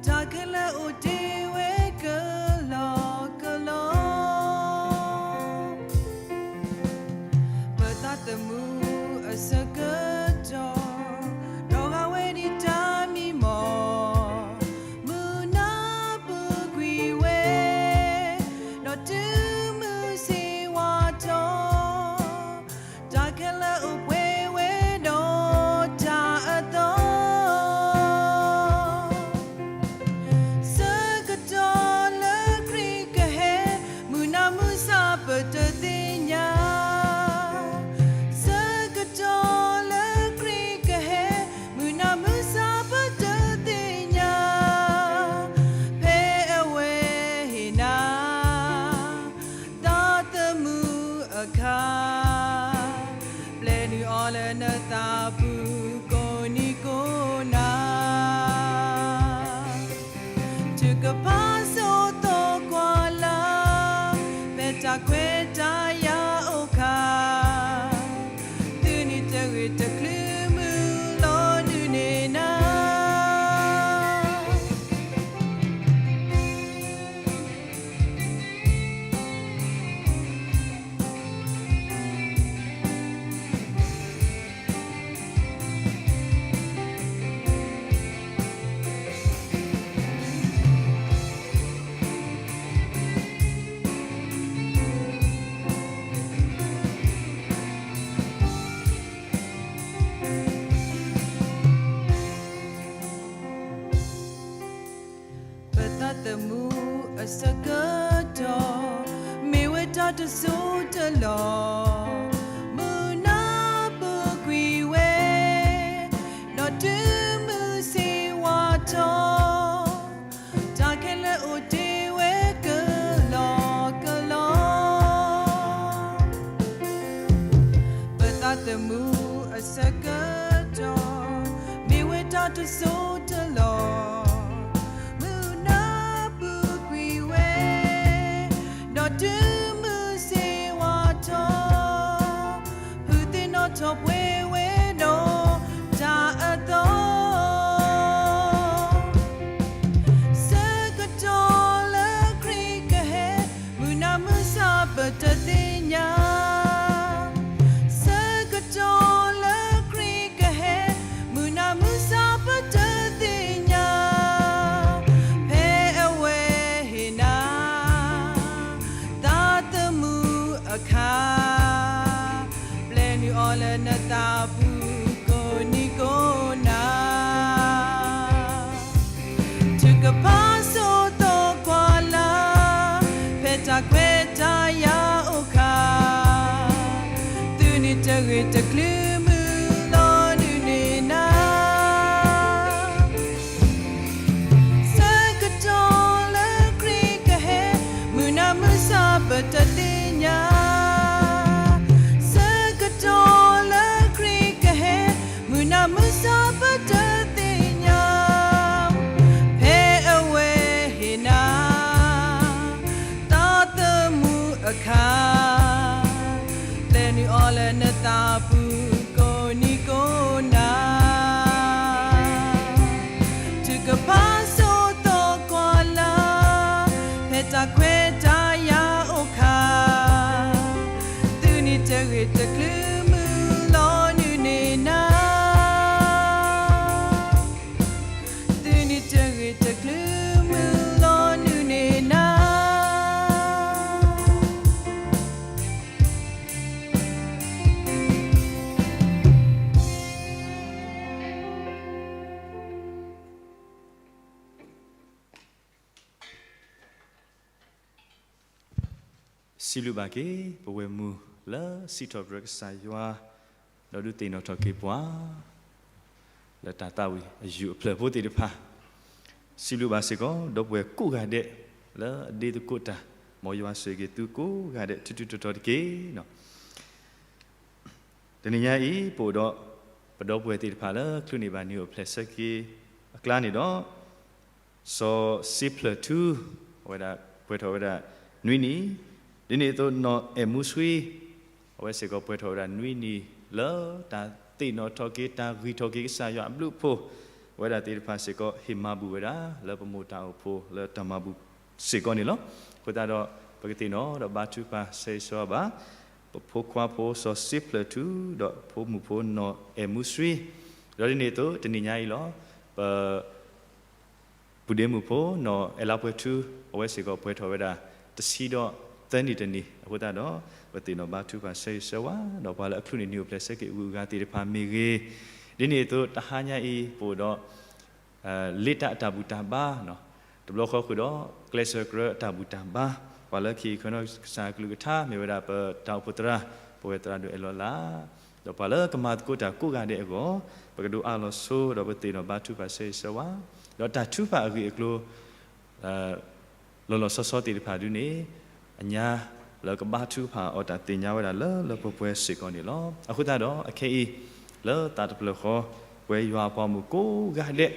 တၢ်ခဲလၢာ်အိၣ်တ့ၢ်ဝဲကလီကလီ ပသးသမူအဆၢကတီၢ် ဒီးဂာ်ဝဲဒ်တၢ်မံမီၢ်, မုၢ်နၤပူၤကွံာ်ဝဲ, ဒီးတုၤမုၢ်ဆ့ၣ်ဝါထီၣ်, တၢ်ခဲလၢာ်အိၣ်ပှဲၤဝဲဒီးတၢ်အသီ ဆၢကတီၢ်လၢခရံာ်ကဟဲ, မုၢ်နၤမုၢ်ဆါပတသ့ၣ်ညါ, ဆၢကတီၢ်လၢခရံာ်ကဟဲ, မုၢ်နၤမုၢ်ဆါပတသ့ၣ်ညါ, ဖဲအဝဲဟ့ၣ်နၤ သးသမူအခါ, ပျဲနုာ်အီၤလၢနသးပူၤကိးနံၤကိးနၤ, ထုကဖၣ်စိးသီကွၢ်လၢ်, ဖဲတၢ်ခွဲးတၢ်ယာ်အိၣ်ခါ, သုန့ၣ်တဂ့ၤတချုးမုၢ်လီၤဒုးန့ၢ်နၤ ပသးသမူအဆၢကတီၢ် မ့ၢ်ဝဲတၢ်တစိၢ်တလီၢ်, မုၢ်နၤပူၤကွံာ်ဝဲ, ဒီးတုၤမုၢ်ဆ့ၣ်ဝါထီၣ်, တၢ်ခဲလၢာ်အိၣ်တ့ၢ်ဝဲကလီကလီ ပသးသမူအဆၢကတီၢ် မ့ၢ်ဝဲတၢ်တစိၢ်တလီၢ်, မုၢ်နၤပူၤကွံာ်ဝဲ, ဒီးတုၤမုၢ်ဆ့ၣ်ဝါထီၣ်, ဖုးသ့ၣ်နီၣ်ထီၣ်ပှဲၤဝဲဒီးတၢ်အသီ ဆၢကတီၢ်လၢခရံာ်ကဟဲ, မုၢ်နၤမုၢ်ဆါပတသ့ၣ်ညါ, ဆၢကတီၢ်လၢခရံာ်ကဟဲ, မုၢ်နၤမုၢ်ဆါပတသ့ၣ်ညါ, ဖဲအဝဲဟ့ၣ်နၤ သးသမူအခါ, ပျဲနုာ်အီၤလၢနသးပူၤကိးနံၤကိးနၤ ထုကဖၣ်စိးသီကွၢ်လၢ်, တဂ့ၤတချုးမုၢ်လီၤနုာ်န့ၢ်နၤ, ဆၢကတီၢ်လၢခရံာ်ကဟဲ, မုၢ်နၤမုၢ်ဆါပတသ့ၣ်ညါ, ဆၢကတီၢ်လၢခရံာ်ကဟဲ, မုၢ်နၤမုၢ်ဆါပတသ့ၣ်ညါ, ဖဲအဝဲဟ့ၣ်နၤ သးသမူအခါ, ပျဲနုာ်အီၤလၢနသးပူၤကိးနံၤကိးနၤ, ထုကဖၣ်ဆိးသီကွၢ်လၢ်, ဖဲတၢ်ခွဲးတၢ်ယာ်အိၣ်ခါ, သုန့ၣ်တဂ့ၤတချုးမုၢ်လီၤနုာ်န့ၢ်နၤ, သုန့ၣ်တဂ့ၤတချုးမုၢ်လီၤနုာ်န့ၢ်နၤ. စံးဘျုးဘၣ်က့ၤ ပဝဲမုၢ်လၢစံးထီၣ်ပတြၢၤကစၢ်ယွၤ, ဒီးဒုးသ့ၣ်နီၣ်ထီၣ်က့ၤပှၤ လၢတၢ်သးဝံၣ်အယုၢ်အဖျၢၣ်ဖိသ့ၣ်တဖၣ်, စံးဘျုးဘၣ်စ့ၢ်ကီး ဒီပုၢ်ဝဲၢ်ကိးဂၤဒဲး လၢအဒ့သကိးတၢ်, မ်ယွၤဆိၣ်ဂ့ၤက့ၤသုကိးဂၤဒဲး ထူးထူးတီၤတီၤတက့ၢ်. တနံၤညါအံၤ ပအိၣ်ဒီး ပဒီပုၢ်ဝဲၢ်သ့ၣ်တဖၣ်လၢ ချုးန့ၢ်ဘၣ်နံၤအိၣ်ဖျဲၣ်ဆၢက့ၤအကျါန့ၣ်ဒီး စီၤစ့ဖျၢၣ်ထူ, အဝဲဒၣ်ပှဲၤထီၣ်ဝဲဒၣ်နွံနံၣ်, ဒ်န့ၣ်အသိးနီၢ်အဲၣ်မူဆှံ, အဝဲစ့ၢ်ကီးပှဲၤထီၣ်ဝဲဒၣ်နွံနံၣ် လၢတၢ်သ့ၣ်နီၣ်ထီၣ်က့ၤ တၢ်ဂံၢ်ထီၣ်က့ၤကစၢ်ယွၤအဘျုးအဖှိၣ်, အဝဲဒၣ်သ့ၣ်တဖၣ်စ့ၢ်ကီး ဟ့ၣ်မၤဘူၣ်ဝဲဒၣ် လၢပမိၢ်တၢ်အိၣ်ဖှိၣ်လၢတၢ်မၤဘူၣ်စ့ၢ်ကီးန့ၣ်လီၤ. အဃိသတးဒီး ပကသ့ၣ်နီၣ်ဒီးဘါထုကဖၣ်ဆၢဂ့ၤဆၢဝါဘၣ် ပဖိခွါဖိစီၤစ့ဖျၢၣ်ထူ ဒီးဖိမုၣ်ဖိနီၢ်အဲၣ်မူဆှံ, ဒီးဒ်န့ၣ်အသိး တနံၤညါအံၤလီၤ ပ ပုၢ်ဒ့မုၣ်ဖိနီၢ်အဲၣ်လါပှဲၤထူ, အဝဲစ့ၢ်ကီးပှဲၤထီၣ်ဝဲဒၣ်တဆံဒီးသၢနံၣ်တနံၣ်, အဃိသတးဒီး ပသ့ၣ်နီၣ်ဘါထုကဖၣ်ဆၢဂ့ၤဆၢဝါ ဒီးပှၤလၢအချုးန့ၢ်နံၤအိၣ်ဖျဲၣ်ဆၢက့ၤအဂုၤအဂၤသ့ၣ်တဖၣ်မ့ၢ်ဂ့ၤ, ဒ်န့ၣ်အသိးတဟါညါအံၤ ပအိၣ်ဒီး လ့တၢ်အတၢ်ဘူၣ်တၢ်ဘါ, တဘျီဃီဃုာ်ဒီး ကျဲးစၢးကရၢအတၢ်ဘူၣ်တၢ်ဘါ, ပှၤလၢခံခီနီၢ်ကစၢ်အကလုၢ်ကထါ မ့ၢ်ဝဲဒၣ်ပတၢ်အိၣ်ဖှိၣ်သရၣ်, ပဝဲသရၣ်ဒိၣ်အဲၣ်လီၤလး, ဒီးပှၤလၢကမၤသကိးတၢ်ကိးဂၤဒဲးအဂီၢ်, ပကဒိးအးလီၤဆိ ဒီးပသ့ၣ်နီၣ်ဘါထုကဖၣ်ဆၢဂ့ၤဆၢဝါ, ဒီးတၢ်ထုကဖၣ်အဂ့ၢ်အကျိၤ လီၤလီၤဆီဆီသ့ၣ်တဖၣ်ဒုန့ၣ် အညါလၢကဘါထုကဖၣ်အီၤတၢ်သ့ၣ်ညါဝဲဒၣ်လၢလၢပှဲၤပှဲၤစ့ၢ်ကီးန့ၣ်လီၤ. အဃိသတးဒီးအခဲအံၤ လၢသးတဖျၢၣ်ဃီ ပဝဲယွၤအပှၤမုၣ်ကိးဂၤဒဲး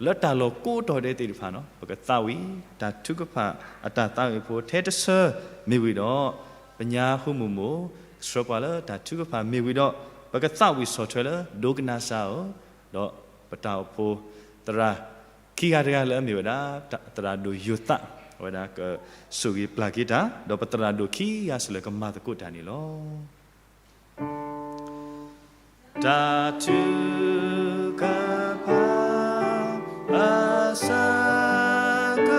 လၢတၢ်လီၢ်ကိးတီၤဒဲးသ့ၣ်တဖၣ်န့ၣ် ပကသးဝံၣ် တၢ်ထုကဖၣ်အတၢ်သးဝံၣ်ဖိထဲတဆၢမ့ၢ်ဝံၤဒီး ပညါဟူမုၢ်မိၢ် ဆှၢပှၤလၢတၢ်ထုကဖၣ်မ့ၢ်ဝံၤဒီး ပကသးဝံၣ်ဆီၣ်ထွဲလၢဒိကနၣ်စၢ်ဧၢ, ဒီးပတၢ်အိၣ်ဖှိၣ်သရၣ် ခံဂၤတဂၤလၢအမ့ၢ်ဝဲဒၣ် သရၣ်ဒိၣ်ယိၤသး အဝဲဒၣ်ကဆိၣ်ဂ့ၤပျၢ်က့ၤတၢ် ဒီးပသရၣ်ဒိၣ်ခံဂၤစ့ၢ်လၢကမၤသကိးတၢ်န့ၣ်လီၤ. တၢ်ထုကဖၣ်အဆၢက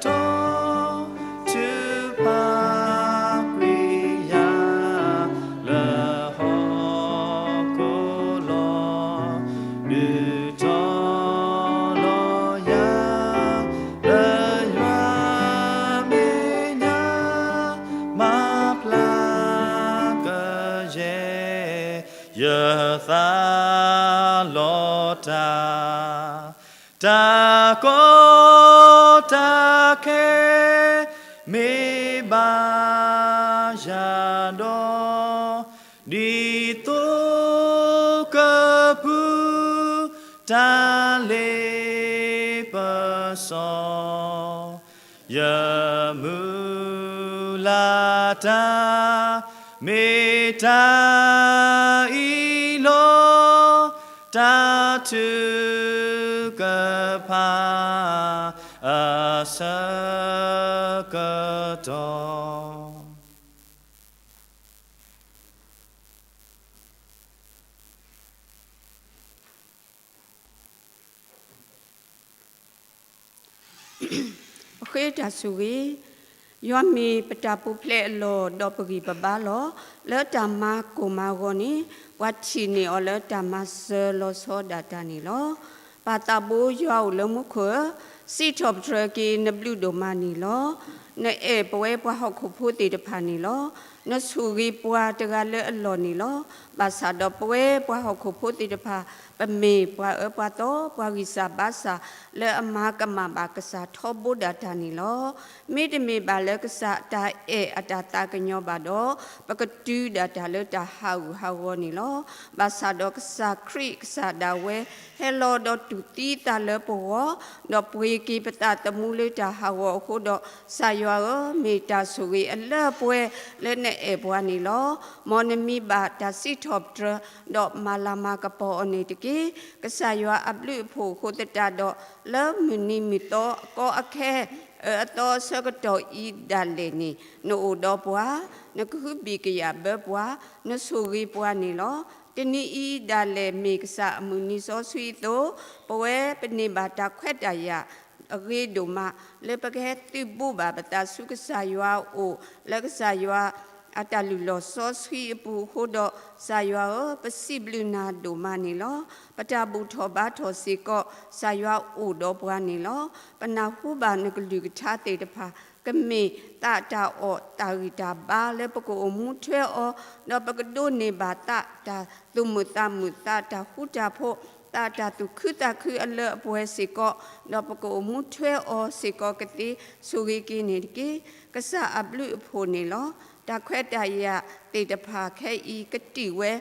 တီၢ် ထုကဖၣ်ကွံာ်ယၤ လၢဟီၣ်ခိၣ်လီၤ ဒုးတီၤလီၤယၤ လၢယွၤမဲာ်ညါ မၤပျၢ်ကယဲၢ် ယသးလီၤတၢ် တၢ်ကီတၢ်ခဲ မ့ၢ်ဘၣ်ယၤဒီး ဒ်သိးကပူၤ တၢ်လ့ပစီ ယမုၢ်လၢ်တၢ် မ့ၢ်တၢ်အံၤလီၤ. တၢ်ထုကဖၣ်အဆၢကတီၢ် ပဃ့တၢ်ဆိၣ်ဂ့ၤ, ယွၤမ့ၢ်ပတၢ်ပူၤဖျဲးအလီၢ် ဒီးပဂံၢ်ပဘါလီၤ. လၢတၢ်မၤကိၢ်မၤဂီၤန့ၣ် ပှၤထံၣ်န့ၢ်အီၤလၢတၢ်မၤစၢၤလီၤဆီဒၣ်တၢ်န့ၣ်လီၤ. ပၢ်သးဘိယွၤအိၣ်လၢမူခိၣ်ဧၢ, စံးထီၣ်ပတြၢၤက့ၤနဘျုးဒိၣ်မးန့ၣ်လီၤ. နအဲၣ်ပဝဲပှၤဟီၣ်ခိၣ်ဖိသ့ၣ်တဖၣ်န့ၣ်လီၤ. နဆိၣ်ဂ့ၤပှၤတဂၤလၢအလီၢ်န့ၣ်လီၤ. ဘၣ်ဆၣ်ဒီးပဝဲပှၤဟီၣ်ခိၣ်ဖိသ့ၣ်တဖၣ် ပမ့ၢ်ပှၤအၢပှၤသီ ပှၤဂံၢ်စၢ်ဘါစၢ် လၢအမၤကမၣ်ဘၣ်ကစၢ်ထီဘိဒၣ်တၢ်န့ၣ်လီၤ. မ့တမ့ၢ်ဘၣ်လၢကစၢ်အတၢ်အဲၣ်အတၢ်သးကညီၤဘၣ်ဒီး ပကတုၤဒၣ်တၢ်လၢတၢ်ဟးဂူာ်ဟးဂီၤန့ၣ်လီၤ. ဘၣ်ဆၣ်ဒီးကစၢ်ခရံာ်ကစၢ်ဒၣ်ဝဲ ဟဲလီၤဒီးတူၢ်သံသးလၢပဂီၢ်, ဒီးပှ့ၤက့ၤပသးသမူလၢတၢ်ဟးဂီၤအဃိဒီး, ကစၢ်ယွၤဧၢ, မ့ၢ်တၢ်ဆိၣ်ဂ့ၤအလၢပှဲၤလၢနအဲၣ်ပှၤန့ၣ်လီၤ. မ်နမံၤဘၣ်တၢ်စံးထီၣ်ပတြၢၤ, ဒီးမၤလၤမၤကပီၤအီၤန့ၣ်တက့ၢ်. ကစၢ်ယွၤအဘျုးအဖှိၣ်အဃိသတးဒီး, လၢမုၢ်နံၤမုၢ်သီအကီအခဲ အၢအသီအဆၢကတီၢ်အံၤဒၣ်လဲာ်န့ၣ်, နအိၣ်ဒီးပှၤ, နကဟုဘံၣ်ကယာ်ဘၢပှၤ, နဆိၣ်ဂ့ၤပှၤန့ၣ်လီၤ. တနံၤအံၤဒၣ်လဲာ်မ့ၢ်ကစၢ်အမုၢ်နံၤစီဆှံအသိး, ပဝဲပန့ၢ်ဘၣ်တၢ်ခွဲးတၢ်ယာ်အဂ့ၤဒိၣ်မး, လၢပကဟဲသုးဘူးဘၣ်ပသးဆူကစၢ်ယွၤအအိၣ်, လၢကစၢ်ယွၤ အတၢ်လုၢ်လီၢ်စီဆှံအပူၤအဃိဒီး, ကစၢ်ယွၤဧၢ, ပစံးဘျုးနၤဒိၣ်မးန့ၣ်လီၤ. ပတၢ်ဘူၣ်ထီၣ်ဘါထီၣ်စ့ၢ်ကီး, ကစၢ်ယွၤအိၣ်ဒီးပှၤန့ၣ်လီၤ. ပနၢ်ဟူဘၣ်နကလုၢ်ကထါသ့ၣ်တဖၣ်, ကမ့ၢ်သးတၢ်အီၣ်တၢ်ဂံၢ်တၢ်ဘါလၢပကအိၣ်မူထွဲအီၤ, ဒီးပကဒိးန့ၢ်ဘၣ်သးတၢ်သူၣ်မုာ်သးမုာ်, သးတၢ်ဃူတၢ်ဖိး, သးတၢ်သူၣ်ခုသးခုအလၢအပှဲၤစ့ၢ်ကီး, ဒီးပကအိၣ်မူထွဲအီၤစ့ၢ်ကီးကသ့, ဆိၣ်ဂ့ၤက့ၤန့ၣ်တက့ၢ်. ကစၢ်အဘျုးအဖှိၣ်န့ၣ်လီၤ. တၢ်ခွဲးတၢ်ယာ်သ့ၣ်တဖၣ်ခဲအံၤကတံာ်ဝဲ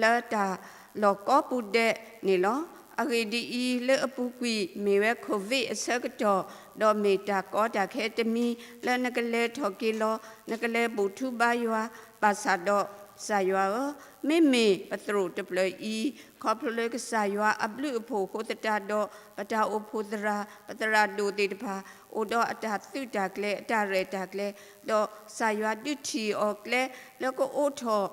လၢတၢ်လီၢ်ကိးပူၤဒဲးန့ၣ်လီၤ. အဂ့ၢ်ဒ်အံၤ, လၢအပူၤကွံာ်မ့ၢ်ဝဲ ခိၣ်ဝံး အဆၢကတီၢ်, ဒီးမ့ၢ်တၢ်ကီတၢ်ခဲတမံၤ လၢနကလဲၤထီၣ်က့ၤလီၤ, နကလဲၤဘူၣ်ထူဘါယွၤ, ဘၣ်ဆၣ်ဒီး ကစၢ်ယွၤဧၢ, မ့မ့ၢ်ပသရိာ်တဖျၢၣ်အံၤ, ခီဖျိလၢကစၢ်ယွၤအဘျုးအဖှိၣ်အဃိသတးဒီး, ပတၢ်အိၣ်ဖှိၣ်သရၣ်, ပသရၣ်ဒိၣ်သ့ၣ်တဖၣ်, အိၣ်ဒီးအတၢ်သုးတၢ်ကျဲၤ, အတၢ်ရဲၣ်တၢ်ကျဲၤ, ဒီးကစၢ်ယွၤဒုးထံၣ်အီၤကျဲ လၢကအိးထီၣ်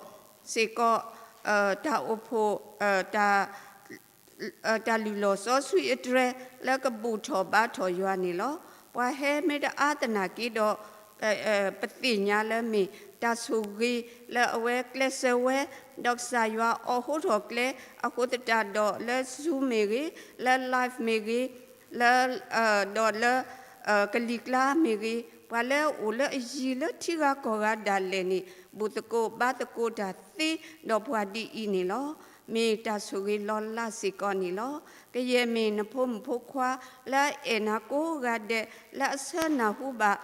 စ့ၢ်ကီး တၢ်အိၣ်ဖှိၣ် တၢ် တၢ်လုၢ်လီၢ်စီဆှံအတြဲၤ လၢကဘူၣ်ထီၣ်ဘါထီၣ်ယွၤန့ၣ်လီၤ. ပှၤဟဲမ့ၢ်တအါသနာ်က့ဒီး, ပသ့ၣ်ညါလၢမ့ၢ်တၢ်ဆိၣ်ဂ့ၤလၢအဝဲကျဲးစၢးဝဲ, ဒီးကစၢ်ယွၤအီၣ်ဟိထီၣ်ကျဲအဃိသတးဒီး လၢ Zoom မ့ၢ်ဂ့ၤ, လၢ live မ့ၢ်ဂ့ၤ, လၢ ဒီးလၢ ကလံၤကျါမ့ၢ်ဂ့ၤ, ပှၤလၢအအိၣ်လၢအယံၤလၢထံဂၤကီၢ်ဂၤဒၣ်လဲာ်န့ၣ်, ဘူၣ်သကိးဘါသကိးတၢ်သ့ဒီးပှၤဒ်အံၤန့ၣ်လီၤ. မ့ၢ်တၢ်ဆိၣ်ဂ့ၤလီၤလးစ့ၢ်ကီးန့ၣ်လီၤ. ကယဲၢ်မ့ၢ်နဖိမုၣ်ဖိခွါ လၢအအဲၣ်နၤကိးဂၤဒဲး, လၢအဆၢနၢ်ဟူဘၣ်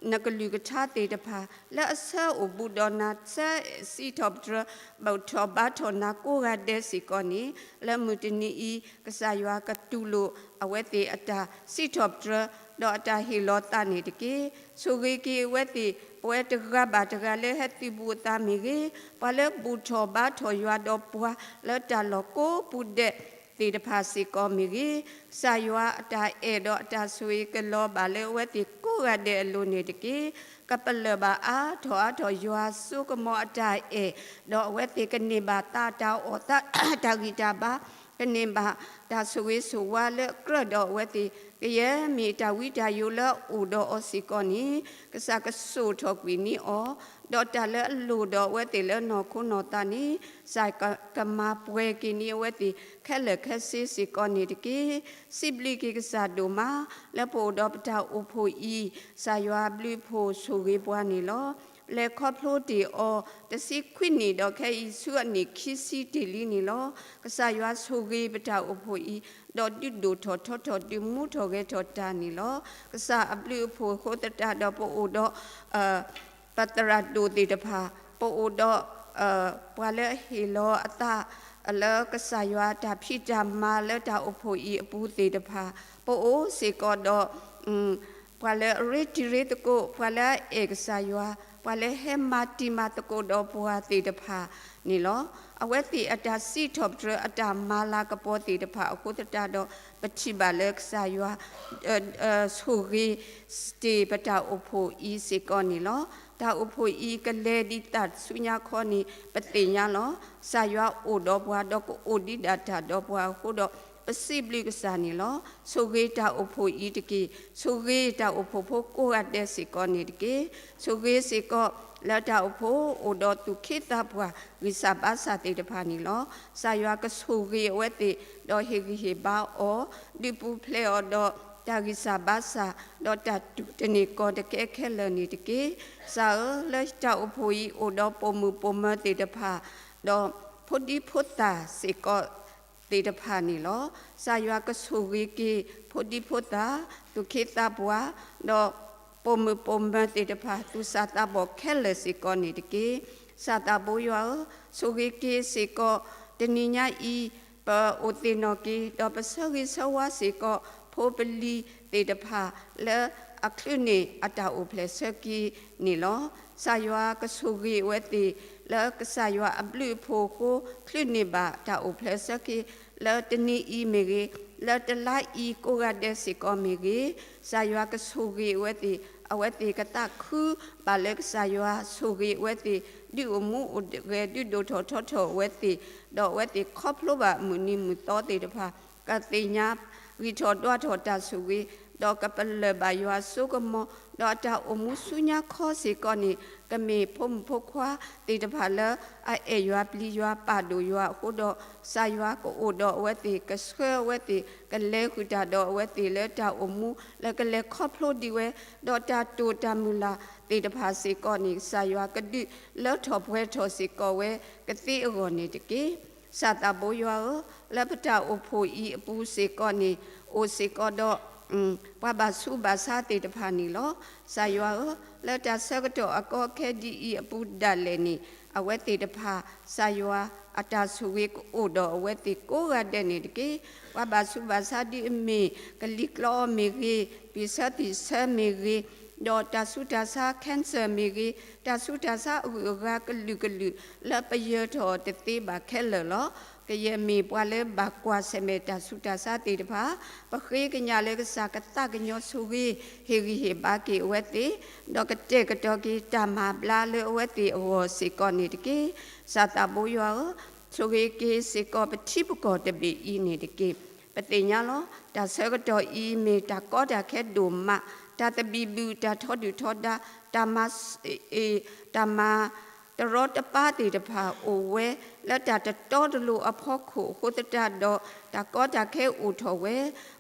နကလုၢ်ကထါသ့ၣ်တဖၣ်, လၢအဆၢအိၣ်ဘူးဒီးနၤ, ဆၢစံးထီၣ်ပတြၢၤ, ဘူၣ်ထီၣ်ဘါထီၣ်နၤကိးဂၤဒဲးစ့ၢ်ကီးန့ၣ်, လၢမုၢ်တနံၤအံၤ ကစၢ်ယွၤကတူၢ်လိာ်အဝဲသ့ၣ်အတၢ်စံးထီၣ်ပတြၢၤ, ဒီးအတၢ်ဟ့ၣ်လီၤသးန့ၣ်တက့ၢ်. ဆိၣ်ဂ့ၤက့ၤအဝဲသ့ၣ် ပဝဲတဂၤဘၣ်တဂၤလၢဟဲသုးဘူးအသးမ့ၢ်ဂ့ၤ, ပှၤလၢဘူၣ်ထီၣ်ဘါထီၣ်ယွၤဒီးပှၤ လၢတၢ်လီၢ်ကိးပူၤဒဲး သ့ၣ်တဖၣ်စ့ၢ်ကီးမ့ၢ်ဂ့ၤ, ကစၢ်ယွၤအတၢ်အဲၣ်ဒီးအတၢ်ဆိၣ်ဂ့ၤကလီၤဘၣ်လၢအဝဲသ့ၣ်ကိးဂၤဒဲးအလိၤန့ၣ်တက့ၢ်. ကပလၢၢ်ဘၣ်အါထီၣ်အါထီၣ်ယွၤစိကမီၤအတၢ်အဲၣ်, ဒီးအဝဲသ့ၣ်ကန့ၢ်ဘၣ်သးတၢ်အီၣ်သးတၢ်ဂံၢ်တၢ်ဘါ, ကန့ၢ်ဘၣ်တၢ်ဆိၣ်ဂ့ၤဆိၣ်ဝါလၢအကြၢးဒီးအဝဲသ့ၣ်, ကယဲၢ်မ့ၢ်တၢ်ဝံတၢ်ယိးလၢအအိၣ်ဒီးအီၤစ့ၢ်ကီးန့ၣ်, ကစၢ်ကစိာ်ထီၣ်ကွံာ်န့ၢ်အီၤ, ဒီးတၢ်လၢအလိၣ်ဒီးအဝဲသ့ၣ်လၢနီၢ်ခိနီၢ်သးန့ၣ်, ကစၢ်ကမၤပှဲၤက့ၤန့ၢ်အဝဲသ့ၣ်ခဲလၢာ်ခဲဆ့စ့ၢ်ကီးန့ၣ်တက့ၢ်. စံးဘျုးက့ၤကစၢ်ဒိၣ်မး လၢပအိၣ်ဒီးပတၢ်အိၣ်ဖှိၣ်အံၤ, ကစၢ်ယွၤအဘျုးအဖှိၣ်ဆိၣ်ဂ့ၤပှၤန့ၣ်လီၤ. လဲၤခီဖျိတ့ၢ်အီၤ တဆံခွံနံၣ်ဒီးခဲအံၤဆူအနံၣ်ခံဆံတ့ၢ်လံန့ၣ်လီၤ. ကစၢ်ယွၤဆိၣ်ဂ့ၤပတၢ်အိၣ်ဖှိၣ်အံၤ, ဒီးဒုးဒိၣ်ထီၣ်ထီထီၣ်ဒုးမူထီၣ်ဂဲၤထီၣ်တၢ်န့ၣ်လီၤ. ကစၢ်အဘျုးအဖှိၣ်အဃိသတးဒီးပအိၣ်ဒီး ပသရၣ်ဒိၣ်သ့ၣ်တဖၣ်, ပအိၣ်ဒီး ပှၤလၢအဟ့ၣ်လီၤအသး လၢကစၢ်ယွၤတၢ်ဖံးတၢ်မၤလၢတၢ်အိၣ်ဖှိၣ်အံၤအပူၤသ့ၣ်တဖၣ်, ပအိၣ်စ့ၢ်ကီးဒီး ပှၤလၢအရ့တံၤရ့သကိး, ပှၤလၢအအဲၣ်ကစၢ်ယွၤ, ပှၤလၢဟဲမၤတံၤမၤသကိးဒီးပှၤသ့ၣ်တဖၣ်န့ၣ်လီၤ. အဝဲသ့ၣ်အတၢ်စံးထီၣ်ပတြၢၤအတၢ်မၤလၤကပီၤသ့ၣ်တဖၣ်အဃိသတးဒီး ပထံၣ်ဘၣ်လၢကစၢ်ယွၤ ဆိၣ်ဂ့ၤတ့ၢ်ပတၢ်အိၣ်ဖှိၣ်အံၤစ့ၢ်ကီးန့ၣ်လီၤ. တၢ်အိၣ်ဖှိၣ်အံၤကလဲၤဒံးသးဆူညါခီန့ၣ် ပသ့ၣ်ညါလီၤ. ကစၢ်ယွၤအိၣ်ဒီးပှၤဒီးကအိၣ်ဒံးဒၣ်တၢ်ဒီးပှၤအဃိဒီး ပစံးဘျုးကစၢ်န့ၣ်လီၤ. ဆိၣ်ဂ့ၤတၢ်အိၣ်ဖှိၣ်အံၤတက့ၢ်. ဆိၣ်ဂ့ၤတၢ်အိၣ်ဖှိၣ်ဖိကိးဂၤဒဲးစ့ၢ်ကီးန့ၣ်တက့ၢ်. ဆိၣ်ဂ့ၤစ့ၢ်ကီး လၢတၢ်အိၣ်ဖှိၣ်အိၣ်ဒီးသူၣ်က့သးပှၢ် ဂံၢ်စၢ်ဘါစၢ်သ့ၣ်တဖၣ်န့ၣ်လီၤ. ကစၢ်ယွၤကဆိၣ်ဂ့ၤအဝဲသ့ၣ် ဒီးဟ့ၣ်ဂံၢ်ဟ့ၣ်ဘါအီၤ, ဒုးပူၤဖျဲးအီၤဒီး တၢ်ဂံၢ်စၢ်ဘါစၢ် ဒီးတၢ်တူၢ်တန့ၢ်ကီၢ်တကဲခဲလၢာ်န့ၣ်တက့ၢ်. ကစၢ်ဧၢ, လၢတၢ်အိၣ်ဖှိၣ်အံၤအိၣ်ဒီးပိာ်မုၣ်ပိာ်မၢၤသ့ၣ်တဖၣ်, ဒီးဖိဒံဖိသၣ်စ့ၢ်ကီးသ့ၣ်တဖၣ်န့ၣ်လီၤ. ကစၢ်ယွၤကဆိၣ်ဂ့ၤက့ၤ ဖိဒံဖိသၣ်, သူၣ်က့သးပှၢ်, ဒီးပိာ်မုၣ်ပိာ်မၢၤသ့ၣ်တဖၣ် သူၣ်စၢ်သးဘီၣ်ခဲလၢာ်စ့ၢ်ကီးန့ၣ်တက့ၢ်. ကစၢ်သးဘိယွၤဧၢ, ဆိၣ်ဂ့ၤက့ၤစ့ၢ်ကီး တနံၤညါအံၤ ပအိၣ်သ့ၣ်နီၣ်က့ၤ ဒီးပဆၢဂ့ၤဆၢဝါစ့ၢ်ကီး ဖိပလံၤသ့ၣ်တဖၣ် လၢအချုးန့ၢ်အတၢ်အိၣ်ဖျဲၣ်ဆၢက့ၤန့ၣ်လီၤ. ကစၢ်ယွၤကဆိၣ်ဂ့ၤအဝဲသ့ၣ် လၢကစၢ်ယွၤအဘျုးအဖှိၣ်အဃိ ချုးန့ၢ်ဘၣ်တၢ်အိၣ်ဖျဲၣ်ဆၢက့ၤ လၢတနံၤအံၤမ့ၢ်ဂ့ၤ, လၢတလါအံၤကိးဂၤဒဲးစ့ၢ်ကီးမ့ၢ်ဂ့ၤ, ကစၢ်ယွၤကဆိၣ်ဂ့ၤအဝဲသ့ၣ်, အဝဲသ့ၣ်ကသးခုဘၣ်လၢကစၢ်ယွၤဆိၣ်ဂ့ၤအဝဲသ့ၣ်, ဒုးအိၣ်မူအိၣ်ဂဲၤ ဒုးဒိၣ်ထီၣ်ထီထီၣ်အဝဲသ့ၣ်, ဒီးအဝဲသ့ၣ်ခီဖျိဘၣ်မုၢ်နံၤမုၢ်သီသ့ၣ်တဖၣ် ကသ့ၣ်ညါဂံၢ်ထီၣ်ဒွးထီၣ်တၢ်ဆိၣ်ဂ့ၤ, ဒီးကပလၢၢ်ဘၣ်ယွၤအစိကမီၤ, ဒီးအတၢ်အိၣ်မူဆူညါခီစ့ၢ်ကီးန့ၣ် ကမ့ၢ်ဖိမုၣ်ဖိခွါသ့ၣ်တဖၣ်လၢ အအဲၣ်ယွၤပျံၤယွၤပာ်ဒိၣ်ယွၤအဃိဒီး ကစၢ်ယွၤကအိၣ်ဒီးအဝဲသ့ၣ်, ကဆှၢအဝဲသ့ၣ်, ကလဲၤဃုာ်တၢ်ဒီးအဝဲသ့ၣ်လၢတၢ်အိၣ်မူ လၢကလဲၤခီဖျိဒံးဝဲ, ဒီးတၢ်တိာ်တၢ်မုၢ်လၢ်သ့ၣ်တဖၣ်စ့ၢ်ကီးန့ၣ် ကစၢ်ယွၤကဒုးလၢထီၣ်ပှဲၤထီၣ်စ့ၢ်ကီးဝဲကသ့အဂီၢ်န့ၣ်တက့ၢ်. ကစၢ်သးဘိယွၤဧၢ, လၢပတၢ်အိၣ်ဖှိၣ်အံၤအပူၤစ့ၢ်ကီးန့ၣ် အိၣ်စ့ၢ်ကီးဒီး ပှၤဘၣ်ဆူးဘၣ်ဆါသ့ၣ်တဖၣ်န့ၣ်လီၤ. ကစၢ်ယွၤဧၢ, လၢတၢ်ဆၢကတီၢ်အကီအခဲဒ်အံၤအပူၤဒၣ်လဲာ်န့ၣ် အဝဲသ့ၣ်တဖၣ် ကစၢ်ယွၤအတၢ်ဆိၣ်ဂ့ၤကအိၣ်ဒီးအဝဲသ့ၣ်ကိးဂၤဒဲးန့ၣ်တက့ၢ်. ပှၤဘၣ်ဆူးဘၣ်ဆါဒ်အမ့ၢ် ကလံၤကျီအီၤမ့ၢ်ဂ့ၤ, ပံၢ်ဆၢသံၣ်ဆၢမ့ၢ်ဂ့ၤ, ဒီးတၢ်ဆူးတၢ်ဆါ cancer မ့ၢ်ဂ့ၤ, တၢ်ဆူးတၢ်ဆါအဂုၤအဂၤကလုာ်ကလုာ် လၢပယၢၤထီၣ်တသ့ဘၣ်ခဲလၢာ်လီၤ. ကယဲၢ်မ့ၢ်ပှၤလၢဘၣ်ကွၢ်ဆၢၣ်မဲာ်တၢ်ဆူးတၢ်ဆါသ့ၣ်တဖၣ်, ပဃ့ကညးလၢကစၢ်ကသးကညီၤဆိၣ်ဂ့ၤ ဟ့ၣ်ဂံၢ်ဟ့ၣ်ဘါက့ၤအဝဲသ့ၣ်, ဒီးကတဲာ်ကတီၤက့ၤတၢ်မၤဘျါလၢအဝဲသ့ၣ်အဂီၢ်စ့ၢ်ကီးန့ၣ်တက့ၢ်. ကစၢ်သးဘိယွၤဧၢ, ဆိၣ်ဂ့ၤက့ၤစ့ၢ်ကီးပထံပကီၢ်တဘ့ၣ်အံၤန့ၣ်တက့ၢ်. ပသ့ၣ်ညါလီၤ. တၢ်ဆၢကတီၢ်အံၤမ့ၢ်တၢ်ကီတၢ်ခဲဒိၣ်မး, တၢ်သဘံၣ်ဘုၣ်, တၢ်ထီဒုၣ်ထီဒါ, တၢ်မၤ တၢ်မၤတရီတပါသ့ၣ်တဖၣ်အိၣ်ဝဲ လၢတၢ်တတီတလိၤအဖီခိၣ်အဃိသတးဒီး တၢ်ကီတၢ်ခဲအိၣ်ထီၣ်ဝဲ,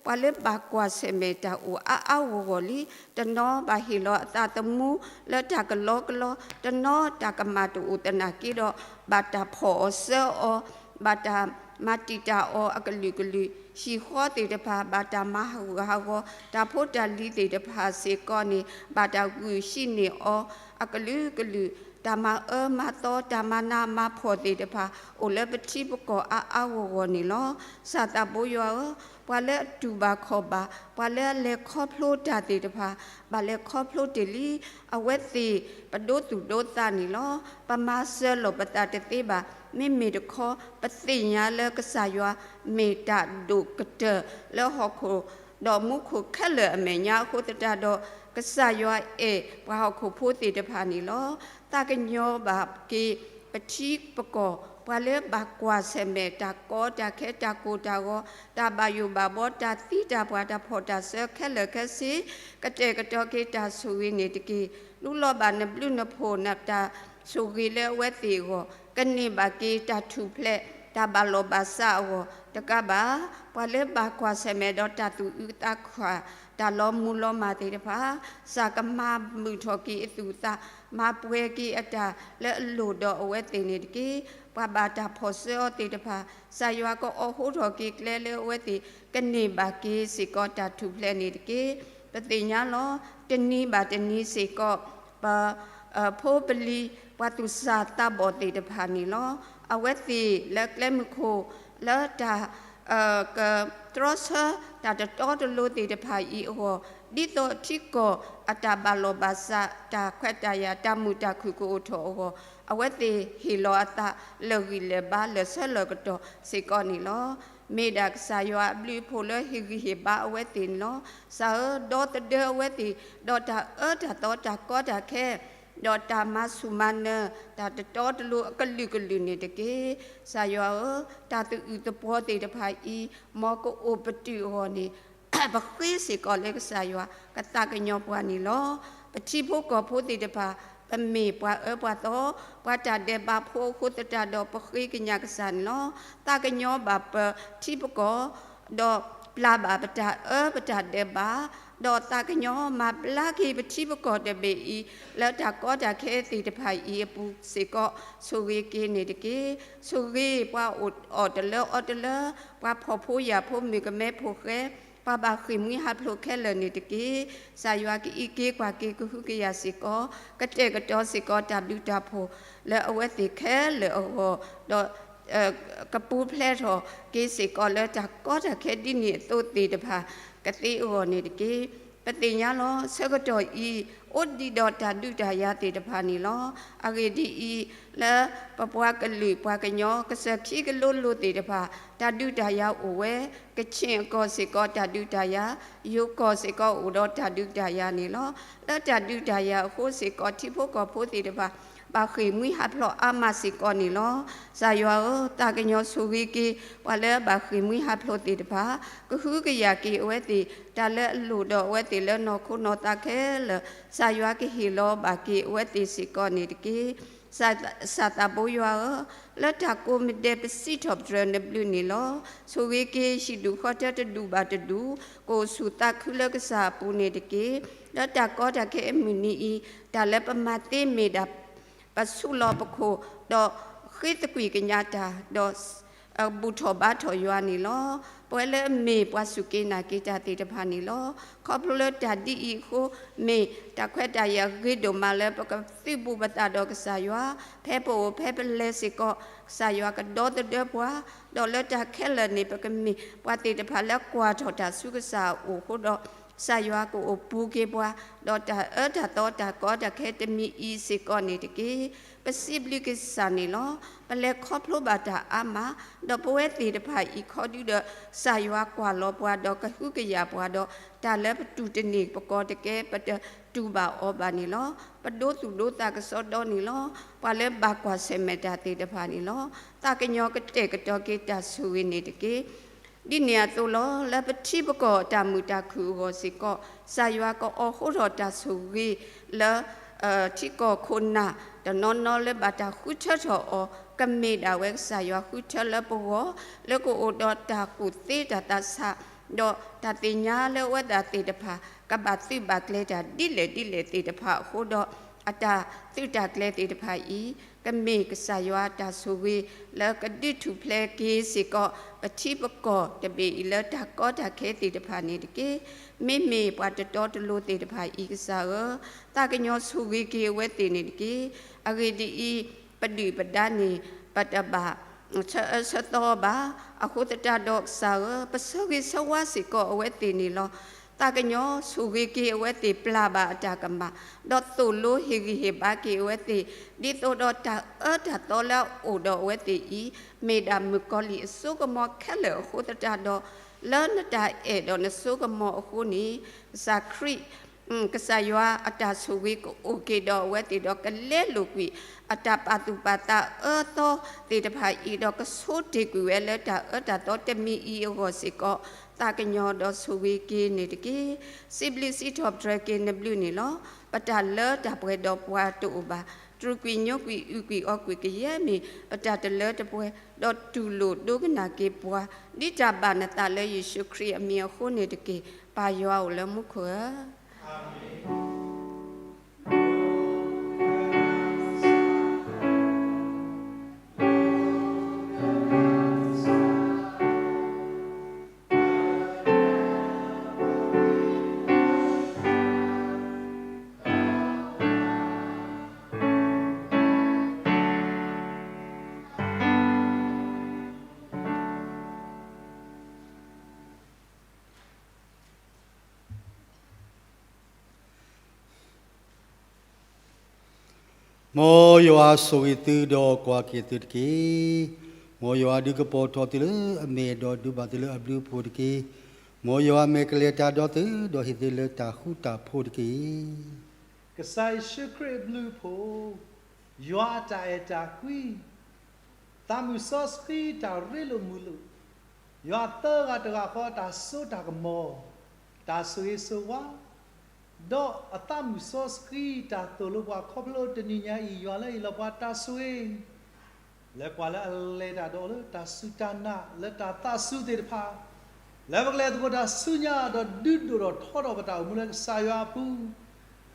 ပှၤလၢဘၣ်ကွၢ်ဆၢၣ်မဲာ်တၢ်အိၣ်အါအါဂီၢ်ဂီၢ်လံ. တနီၤဘၣ်ဟ့ၣ်လီၤအသးသမူ လၢတၢ်ကလီကလီ, တနီၤတၢ်ကမၣ်တအိၣ်သနာ်က့ဒီး ဘၣ်တၢ်ဖီၣ်အီၤစၢအီၤ, ဘၣ်တၢ်မၤတံာ်တာ်အီၤအကလုာ်ကလုာ်, ဟံၣ်ဃီသ့ၣ်တဖၣ် ဘၣ်တၢ်မၤဟးဂူာ်ဟးဂီၤ, တၢ်ဖိတၢ်လံၤသ့ၣ်တဖၣ်စ့ၢ်ကီးန့ၣ် ဘၣ်တၢ်ဂုာ်ဟံးန့ၢ်အီၤအကလုာ်ကလုာ်, တၢ်မၤအၢမၤသီ တၢ်မၤနးမၤဖှီၣ်သ့ၣ်တဖၣ် အိၣ်လၢပထံပကီၢ်အါအါဂီၢ်ဂီၢ်န့ၣ်လီၤ. ကစၢ်သးဘိယွၤဧၢ, ပှၤလၢအတူၢ်ဘၣ်ခီၣ်ဘၣ်, ပှၤလၢအလဲၤခီဖျိတၢ်သ့ၣ်တဖၣ် ဘၣ်လဲၤခီဖျိတ့ၢ်လံ. အဝဲသ့ၣ်ပဒိသူၣ်ဒိသးန့ၣ်လီၤ. ပမၤစၢၤလီၤပသးတသ့ဘၣ်. မ့မ့ၢ်တခီ ပသ့ၣ်ညါလၢကစၢ်ယွၤမ့ၢ်တၢ်ဒိၣ်ကတၢၢ်လၢဟီၣ်ခိၣ် ဒီးမူခိၣ်ခဲလၢာ်အမဲာ်ညါအဃိသတးဒီး ကစၢ်ယွၤအဲၣ်ပှၤဟီၣ်ခိၣ်ဖိသ့ၣ်တဖၣ်န့ၣ်လီၤ. သးကညီၤဘၣ်က့ၤပထံပကီၢ် ပှၤလၢဘၣ်ကွၢ်ဆၢၣ်မဲာ်တၢ်ကီတၢ်ခဲ တၢ်ကိၢ်တၢ်ဂီၤ တၢ်ဘၣ်ယိၣ်ဘၣ်ဘှီ တၢ်သံတၢ်ပှၢ် တၢ်ဖှီၣ်တၢ်စၢခဲလၢာ်ခဲဆ့ ကတဲာ်ကတီၤက့ၤတၢ်ဆိၣ်ဂ့ၤန့ၣ်တက့ၢ်. လူလီၤဘၣ်နဘျုးနဖှိၣ် နတၢ်ဆိၣ်ဂ့ၤလၢအဝဲသ့ၣ်အဂီၢ် ကန့ၢ်ဘၣ်က့ၤတၢ်ထူၣ်ဖျဲး တၢ်ဘၣ်လီၢ်ဘၣ်စးအဂီၢ်တကးဘၣ် ပှၤလၢဘၣ်ကွၢ်ဆၢၣ်မဲာ်ဒီးတၢ်သူၣ်အုးသးခွါ တၢ်လီၤမုၢ်လီၤမၢ်သ့ၣ်တဖၣ် ကစၢ်ကမၤမုာ်ထီၣ်က့ၤအသူၣ်အသး မၤပှဲၤက့ၤအတၢ်လၢအလိၣ်ဒီးအဝဲသ့ၣ်န့ၣ်တက့ၢ်. ပှၤဘၣ်တၢ်ဖီၣ်စၢအီၤသ့ၣ်တဖၣ် ကစၢ်ယွၤကအိးထီၣ်က့ၤကျဲလၢအဝဲသ့ၣ် ကန့ၢ်ဘၣ်က့ၤစ့ၢ်ကီးတၢ်ထူၣ်ဖျဲးန့ၣ်တက့ၢ်. ပသ့ၣ်ညါလီၤ. တနံၤဘၣ်တနံၤစ့ၢ်ကီး ပ ဖိပလံၤ ပှၤသူၣ်စၢ်သးဘီၣ်သ့ၣ်တဖၣ်န့ၣ်လီၤ. အဝဲသ့ၣ်လၢကျဲမုၢ်ခိၣ် လၢတၢ် ကတြီဆၢ တၢ်တတီတလိၤသ့ၣ်တဖၣ်အံၤအဂီၢ် ဒ်သိးထံကီၢ်အတၢ်ဘၣ်လီၢ်ဘၣ်စး တၢ်ခွဲးတၢ်ယာ် တၢ်မုာ်တၢ်ခုၣ်ကအိၣ်ထီၣ်အဂီၢ် အဝဲသ့ၣ်ဟ့ၣ်လီၤအသးလၢာ်ဂံၢ်လၢာ်ဘါ လၢာ်ဆၢလၢာ်ကတီၢ်စ့ၢ်ကီးန့ၣ်လီၤ. မ့ၢ်ဒၣ်ကစၢ်ယွၤအဘျုးအဖှိၣ်လၢဟ့ၣ်ဂံၢ်ဟ့ၣ်ဘါအဝဲသ့ၣ်န့ၣ်လီၤ. ကစၢ်ဧၢ, ဒီသဒၢအဝဲသ့ၣ် ဒီးတၢ်အၢတၢ်သီ တၢ်ကီတၢ်ခဲ ဒီးတၢ်မၤဆူၣ်မၤနၢၤ တၢ်တတီတလိၤအကလုာ်ကလုာ်န့ၣ်တက့ၢ်. ကစၢ်ယွၤဧၢ, တၢ်သအုးသပှီၤသ့ၣ်တဖၣ်အံၤ မ်ကအိၣ်ပတုာ်အဂီၢ်န့ၣ် ပဃ့စ့ၢ်ကီးလၢကစၢ်ယွၤကသးကညီၤပှၤန့ၣ်လီၤ. ပထံဖိကီၢ်ဖိသ့ၣ်တဖၣ် ပမ့ၢ်ပှၤအၢပှၤသီ ပှၤတၢ်ဒဲးဘးဖိအဃိသတးဒီး ပဃ့ကညးကစၢ်န့ၣ်လီၤ. သးကညီၤဘၣ်ပထံပကီၢ် ဒီး ပျၢ်ဘၣ်ပတၢ်အၢပတၢ်ဒၢးဘၣ်, ဒီးသးကညီၤမၤဘျါက့ၤပထံပကီၢ်တဘ့ၣ်အံၤ လၢတၢ်ကီတၢ်ခဲသ့ၣ်တဖၣ်အံၤအပူၤစ့ၢ်ကီး ဆိၣ်ဂ့ၤက့ၤန့ၣ်တက့ၢ်. ဆိၣ်ဂ့ၤပှၤအိၣ်အီၣ်တလၢအီတလၢ, ပှၤဖှီၣ်ဖိယာ်ဖိမုၣ်ကမဲဖိဃဲ, ပှၤဘၣ်ဃ့ၢ်မှံဟးဖျိးခဲလၢာ်န့ၣ်တက့ၢ်. ကစၢ်ယွၤကအံးက့ၤကွၢ်က့ၤကဟုကယာ်စ့ၢ်ကီး, ကတဲာ်ကတီၤစ့ၢ်ကီးတၢ်ဘျုးတၢ်ဖှိၣ်လၢအဝဲသ့ၣ်ခဲလၢာ်အဂီၢ်, ဒီး ကပူၤဖျဲးထီၣ်က့ၤစ့ၢ်ကီးလၢတၢ်ကီတၢ်ခဲဒ်န့ၣ်အသိးသ့ၣ်တဖၣ် ကသ့အဂီၢ်န့ၣ်တက့ၢ်. ပသ့ၣ်ညါလီၤ ဆၢကတီၢ်အံၤ အိၣ်ဒံးဒီးတၢ်ဒုးတၢ်ယၤသ့ၣ်တဖၣ်န့ၣ်လီၤ. အဂ့ၢ်ဒ်အံၤ, လၢပပှၤကလုာ်ပှၤကညီ ကစၢၢ်ခံကလိလိၤသ့ၣ်တဖၣ် တၢ်ဒုးတၢ်ယၤအိၣ်ဝဲ, ကချ့ၣ်အကီၢ်စ့ၢ်ကီးတၢ်ဒုးတၢ်ယၤ, ယိၤကီၢ်စ့ၢ်ကီးအိၣ်ဒီးတၢ်ဒုးတၢ်ယၤန့ၣ်လီၤ. လၢတၢ်ဒုးတၢ်ယၤအဃိစ့ၢ်ကီး ထံဖိကီၢ်ဖိသ့ၣ်တဖၣ် ဘၣ်ဃ့ၢ်မှံဟးဖျိးအါမးစ့ၢ်ကီးန့ၣ်လီၤ. ကစၢ်ယွၤဧၢ, သးကညီၤဆိၣ်ဂ့ၤက့ၤ ပှၤလၢဘၣ်ဃ့ၢ်မှံဟးဖျိးသ့ၣ်တဖၣ်, ကဟုကယာ်က့ၤအဝဲသ့ၣ် တၢ်လၢအလိၣ်ဒီးအဝဲသ့ၣ်လၢနီၢ်ခိနီၢ်သးခဲလၢာ်, ကစၢ်ယွၤကဟ့ၣ်လီၤဘၣ်က့ၤအဝဲသ့ၣ်စ့ၢ်ကီးန့ၣ်တက့ၢ်. ကစၢ်သးဘိယွၤဧၢ, လၢတၢ်ကိးမံၤဒဲးပစံးထီၣ်ပတြၢၤနဘျုးန့ၣ်လီၤ. ဆိၣ်ဂ့ၤက့ၤဟံၣ်ဒူၣ်ဃီထၢတဒူၣ်ဘၣ်တဒူၣ်, ကအိၣ်ဆူၣ်သးခုလၢကစၢ်အပူၤန့ၣ်တက့ၢ်. လၢတၢ်ကီတၢ်ခဲအမုၢ်နံၤအံၤ, တၢ်လၢပမၤသ့မ့ၢ်ဒၣ် ပဆူးလီၤပခိၣ်, ဒီးဃ့သကွံၢ်ကညးတၢ်, ဒီး ဘူၣ်ထီၣ်ဘါထီၣ်ယွၤန့ၣ်လီၤ. ပဝဲလၢအမ့ၢ်ပှၤစူၢ်က့ၤနာ်က့ၤတၢ်သ့ၣ်တဖၣ်န့ၣ်လီၤ. ခီဖျိလၢတၢ်ဒ်အံၤအဃိ, မ့ၢ်တၢ်ခွဲးတၢ်ယာ်ဂ့ၤဒိၣ်မးလၢပကသုးဘူးပသးဒီးကစၢ်ယွၤ, ဖဲပအိၣ်ဖဲပလဲၤစ့ၢ်ကီး, ကစၢ်ယွၤကဒီသဒၢပှၤ, ဒီးလၢတၢ်ခဲလၢာ်န့ၣ် ပကမ့ၢ်ပှၤသ့ၣ်တဖၣ်လၢကွၢ်ထီၣ်တၢ်ဆူကစၢ်အအိၣ်အဃိဒီး, ကစၢ်ယွၤကအိၣ်ပူၤက့ၤပှၤ, ဒီးတၢ်အၢတၢ်သီတၢ်ကီတၢ်ခဲတမံၤအံၤစ့ၢ်ကီးန့ၣ်တက့ၢ်. ပစံးဘျုးက့ၤကစၢ်န့ၣ်လီၤ. ပလဲၤခီဖျိဘၣ်တၢ်အါမး, ဒီးပဝဲသ့ၣ်တဖၣ်အံၤခီဒုဒီး ကစၢ်ယွၤကွၢ်လီၤပှၤဒီးကဟုကယာ်ပှၤဒီး တၢ်လၢပတူၢ်တန့ၢ်ပကီၢ်တကဲ ပတတူၢ်ဘၣ်အီၤဘၣ်န့ၣ်လီၤ. ပဒိသူၣ်ဒိသးကစီဒီန့ၣ်လီၤ. ပှၤလၢဘၣ်ကွၢ်ဆၢၣ်မဲာ်တၢ်သ့ၣ်တဖၣ်န့ၣ်လီၤ. သးကညီၤကတဲာ်ကတီၤက့ၤတၢ်ဆိၣ်ဂ့ၤန့ၣ်တက့ၢ်. ဒ်န့ၣ်အသိးလီၤ. လၢပထံပကီၢ်တၢ်မုာ်တၢ်ခုၣ်အဂီၢ်စ့ၢ်ကီး, ကစၢ်ယွၤကအီၣ်ဃုာ်ထီၣ်တၢ်ဆိၣ်ဂ့ၤလၢ ထံကီၢ်ခိၣ်နၢ် တနီၤနီၤလၢဘၣ်တၢ်ဃုထၢထီၣ်အီၤ, ကမ့ၢ်ဒၣ်ဝဲကစၢ်ယွၤဃုထၢလၢပဂီၢ်, လၢကအိၣ်ဒီးတၢ်ကူၣ်သ့တၢ်သးဆး, ဒီးတၢ်သ့ၣ်ညါလၢအဝဲသ့ၣ်တဖၣ် ကဘၣ်သုးဘၣ်ကျဲၤတၢ်ဒ်လဲၣ်ဒ်လဲၣ်သ့ၣ်တဖၣ်အဃိဒီး, အတၢ်သုးတၢ်ကျဲၤသ့ၣ်တဖၣ်အံၤ ကမ့ၢ်ကစၢ်ယွၤတၢ်ဆိၣ်ဂ့ၤ လၢကဒုးထူၣ်ဖျဲးက့ၤစ့ၢ်ကီး ပထံပကီၢ်တဘ့ၣ်အံၤလၢတၢ်ကီတၢ်ခဲသ့ၣ်တဖၣ်န့ၣ်တက့ၢ်. မ့မ့ၢ်ပှၤတတီတလိၤသ့ၣ်တဖၣ်အံၤကစၢ်ဧၢ, သးကညီၤဆိၣ်ဂ့ၤက့ၤအဝဲသ့ၣ်န့ၣ်တက့ၢ်. အဂ့ၢ်ဒ်အံၤ, ပဒုၣ်ပဒါန့ၣ် ပတဘၣ် ဆၢအၢဆၢသီဘၣ်. အဃိသတးဒီးကစၢ်ဧၢ, ပဆၢဂ့ၤဆၢဝါစ့ၢ်ကီးအဝဲသ့ၣ်န့ၣ်လီၤ. သးကညီၤဆိၣ်ဂ့ၤက့ၤအဝဲသ့ၣ် ပျၢ်ဘၣ်အတၢ်ကမၣ်, ဒီးသိၣ်လိဟ့ၣ်ဂံၢ်ဟ့ၣ်ဘါက့ၤအဝဲသ့ၣ်, ဒ်သိးဒီးတၢ်အၢတၢ်သီလၢအအိၣ်ဒီးအဝဲသ့ၣ်အံၤ မ့ၢ်ဒၣ်မုၣ်ကီၤလံၢ်အစိကမီၤခဲလၢာ်အဃိသတးဒီး, လၢနတၢ်အဲၣ်ဒီးနစိကမီၤအဃိန့ၣ်, ကစၢ်ခရံာ် ကစၢ်ယွၤအတၢ်ဆိၣ်ဂ့ၤကအိၣ်က့ၤဒီးအဝဲသ့ၣ်ဒီး ကလဲလိာ်ကွံာ်အတၢ်ပာ်သူၣ်ပာ်သးအၢသီသ့ၣ်တဖၣ်အံၤဒီး ကဆိတ့ၢ်ကွံာ်ဝဲလၢတၢ်အၢတၢ်သီတမံၤအံၤအဂီၢ်စ့ၢ်ကီး, သးကညီၤဒီးဆိၣ်ဂ့ၤက့ၤန့ၣ်တက့ၢ်. စံးဘျုးစံးထီၣ်ပတြၢၤက့ၤနဘျုးန့ၣ်လီၤ. ပတၢ်လၢတၢ်ပှဲၤဒီးပှၤတအိၣ်ဘၣ်. တြူာ်ကွံာ်ညိကွံာ်အုၣ်ကွံာ်အီကွံာ်ကယဲၢ်မ့ၢ် ပတၢ်တလၢတပှဲၤ, ဒီးတူၢ်လိာ်ဒိကနၣ်က့ၤပှၤ, ဒ်တၢ်ဘၣ်နသးလၢယ့ၣ်ၡူးခရံာ်အမံၤအဃိန့ၣ်တက့ၢ်. ပၢ်ယွၤအိၣ်လၢမူခိၣ်ဧၢ. မ်ယွၤဆိၣ်ဂ့ၤသုဒီးကွၢ်က့ၤသုတက့ၢ်. မ်ယွၤဒုးကပီၤထီၣ်သုလၢအမဲာ်ဒီးဒုးဘၣ်သုလၢအဘျုးအဖှိၣ်တက့ၢ်. မ်ယွၤမဲာ်ကလဲၤတၢ်ဒီးသု ဒီးဟ့ၣ်သုလၢတၢ်ဃူတၢ်ဖိးတက့ၢ်. ကစၢ်ယ့ၣ်ၡူးခရံာ်အဘျုးအဖှိၣ်, ယွၤအတၢ်အဲၣ်တၢ်ကွံ, သးမုၢ်စီဆှံတၢ်ရ့လိာ်မုာ်လိာ်, ယွၤသၢဂၤတဂၤဃီတၢ်စိတၢ်ကမီၤ, တၢ်ဆိၣ်ဂ့ၤဆိၣ်ဝါ, ဒီးအသးမုၢ်စီဆှံတၢ်သိၣ်လိပှၤခီဖျိတနံၤညါအံၤ ယွၤလၢအဟ့ၣ်လီၤပှၤတၢ်ဆိၣ်ဂ့ၤ, လၢပှၤလၢအလဲၤတၢ်ဒီးလၢတၢ်စူၢ်တၢ်နာ်လၢတၢ်သးစူၤသ့ၣ်တဖၣ်, လၢပကလဲၤသကိးတၢ်ဆူညါ ဒီးဒုးဒိၣ်ထီၣ်ထီထီၣ်ပတၢ်အိၣ်မူလၢကစၢ်ယွၤအပူၤ,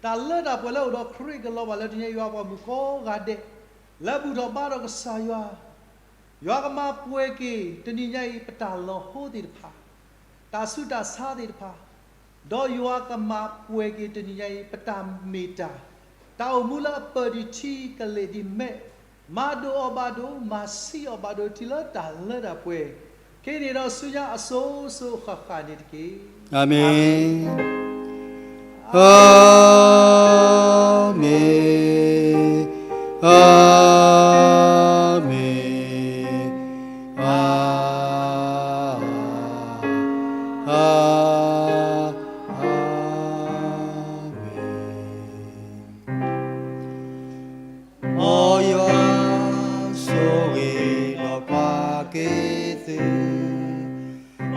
တၢ်လၢတၢ်ပှဲၤလၢအိၣ်ဒီးခရံာ်ကလီၤဘၣ်လၢတနံၤညါအံၤ ယွၤပှၤမုၣ်ကိးဂၤဒဲး လၢဘူၣ်ထီၣ်ဘါထီၣ်ကစၢ်ယွၤ, ယွၤကမၤပှဲၤက့ၤတနံၤညါအံၤ ပတၢ်လီၤဟိသ့ၣ်တဖၣ်, တၢ်ဆူးတၢ်ဆါသ့ၣ်တဖၣ်, ဒီးယွၤကမၤပှဲၤက့ၤတနံၤညါအံၤ ပတၢ်မ့ၢ်တၢ်, တၢ်အိၣ်မူလၢအပၢၢ်ဒံးထံကလ့ၢ်ဒံးမဲး, မၤဒိၣ်အီၤဘၣ်ဒိၣ်, မၤဆံးအီၤဘၣ်ဒိၣ် တုၤလၢတၢ်လၢတၢ်ပှဲၤ, က့ၤန့ၢ်ဒီးဆူညါအစိၤစိၤဃၣ်ဃၣ်န့ၣ်တက့ၢ်. အၤမ့ၣ်, အၤမ့ၣ်, အၤမ့ၣ်, အၤ, အၤ, အၤမ့ၣ်. မ်ယွၤဆိၣ်ဂ့ၤဒီးပာ်က့ၤသု,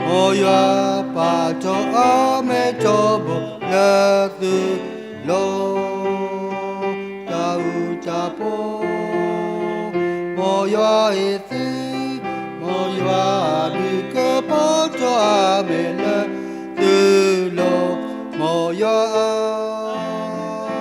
မ်ယွၤပာ်ထီၣ်အမဲာ်ထီဘိလၢသုလိၤ, တၢ်အုၣ်တၢ်ပီ, မ်ယွၤဟ့ၣ်သု, မ်ယွၤဒုးကပီၤထီၣ်အမဲာ်လၢသုလိၤ, မ်ယွၤ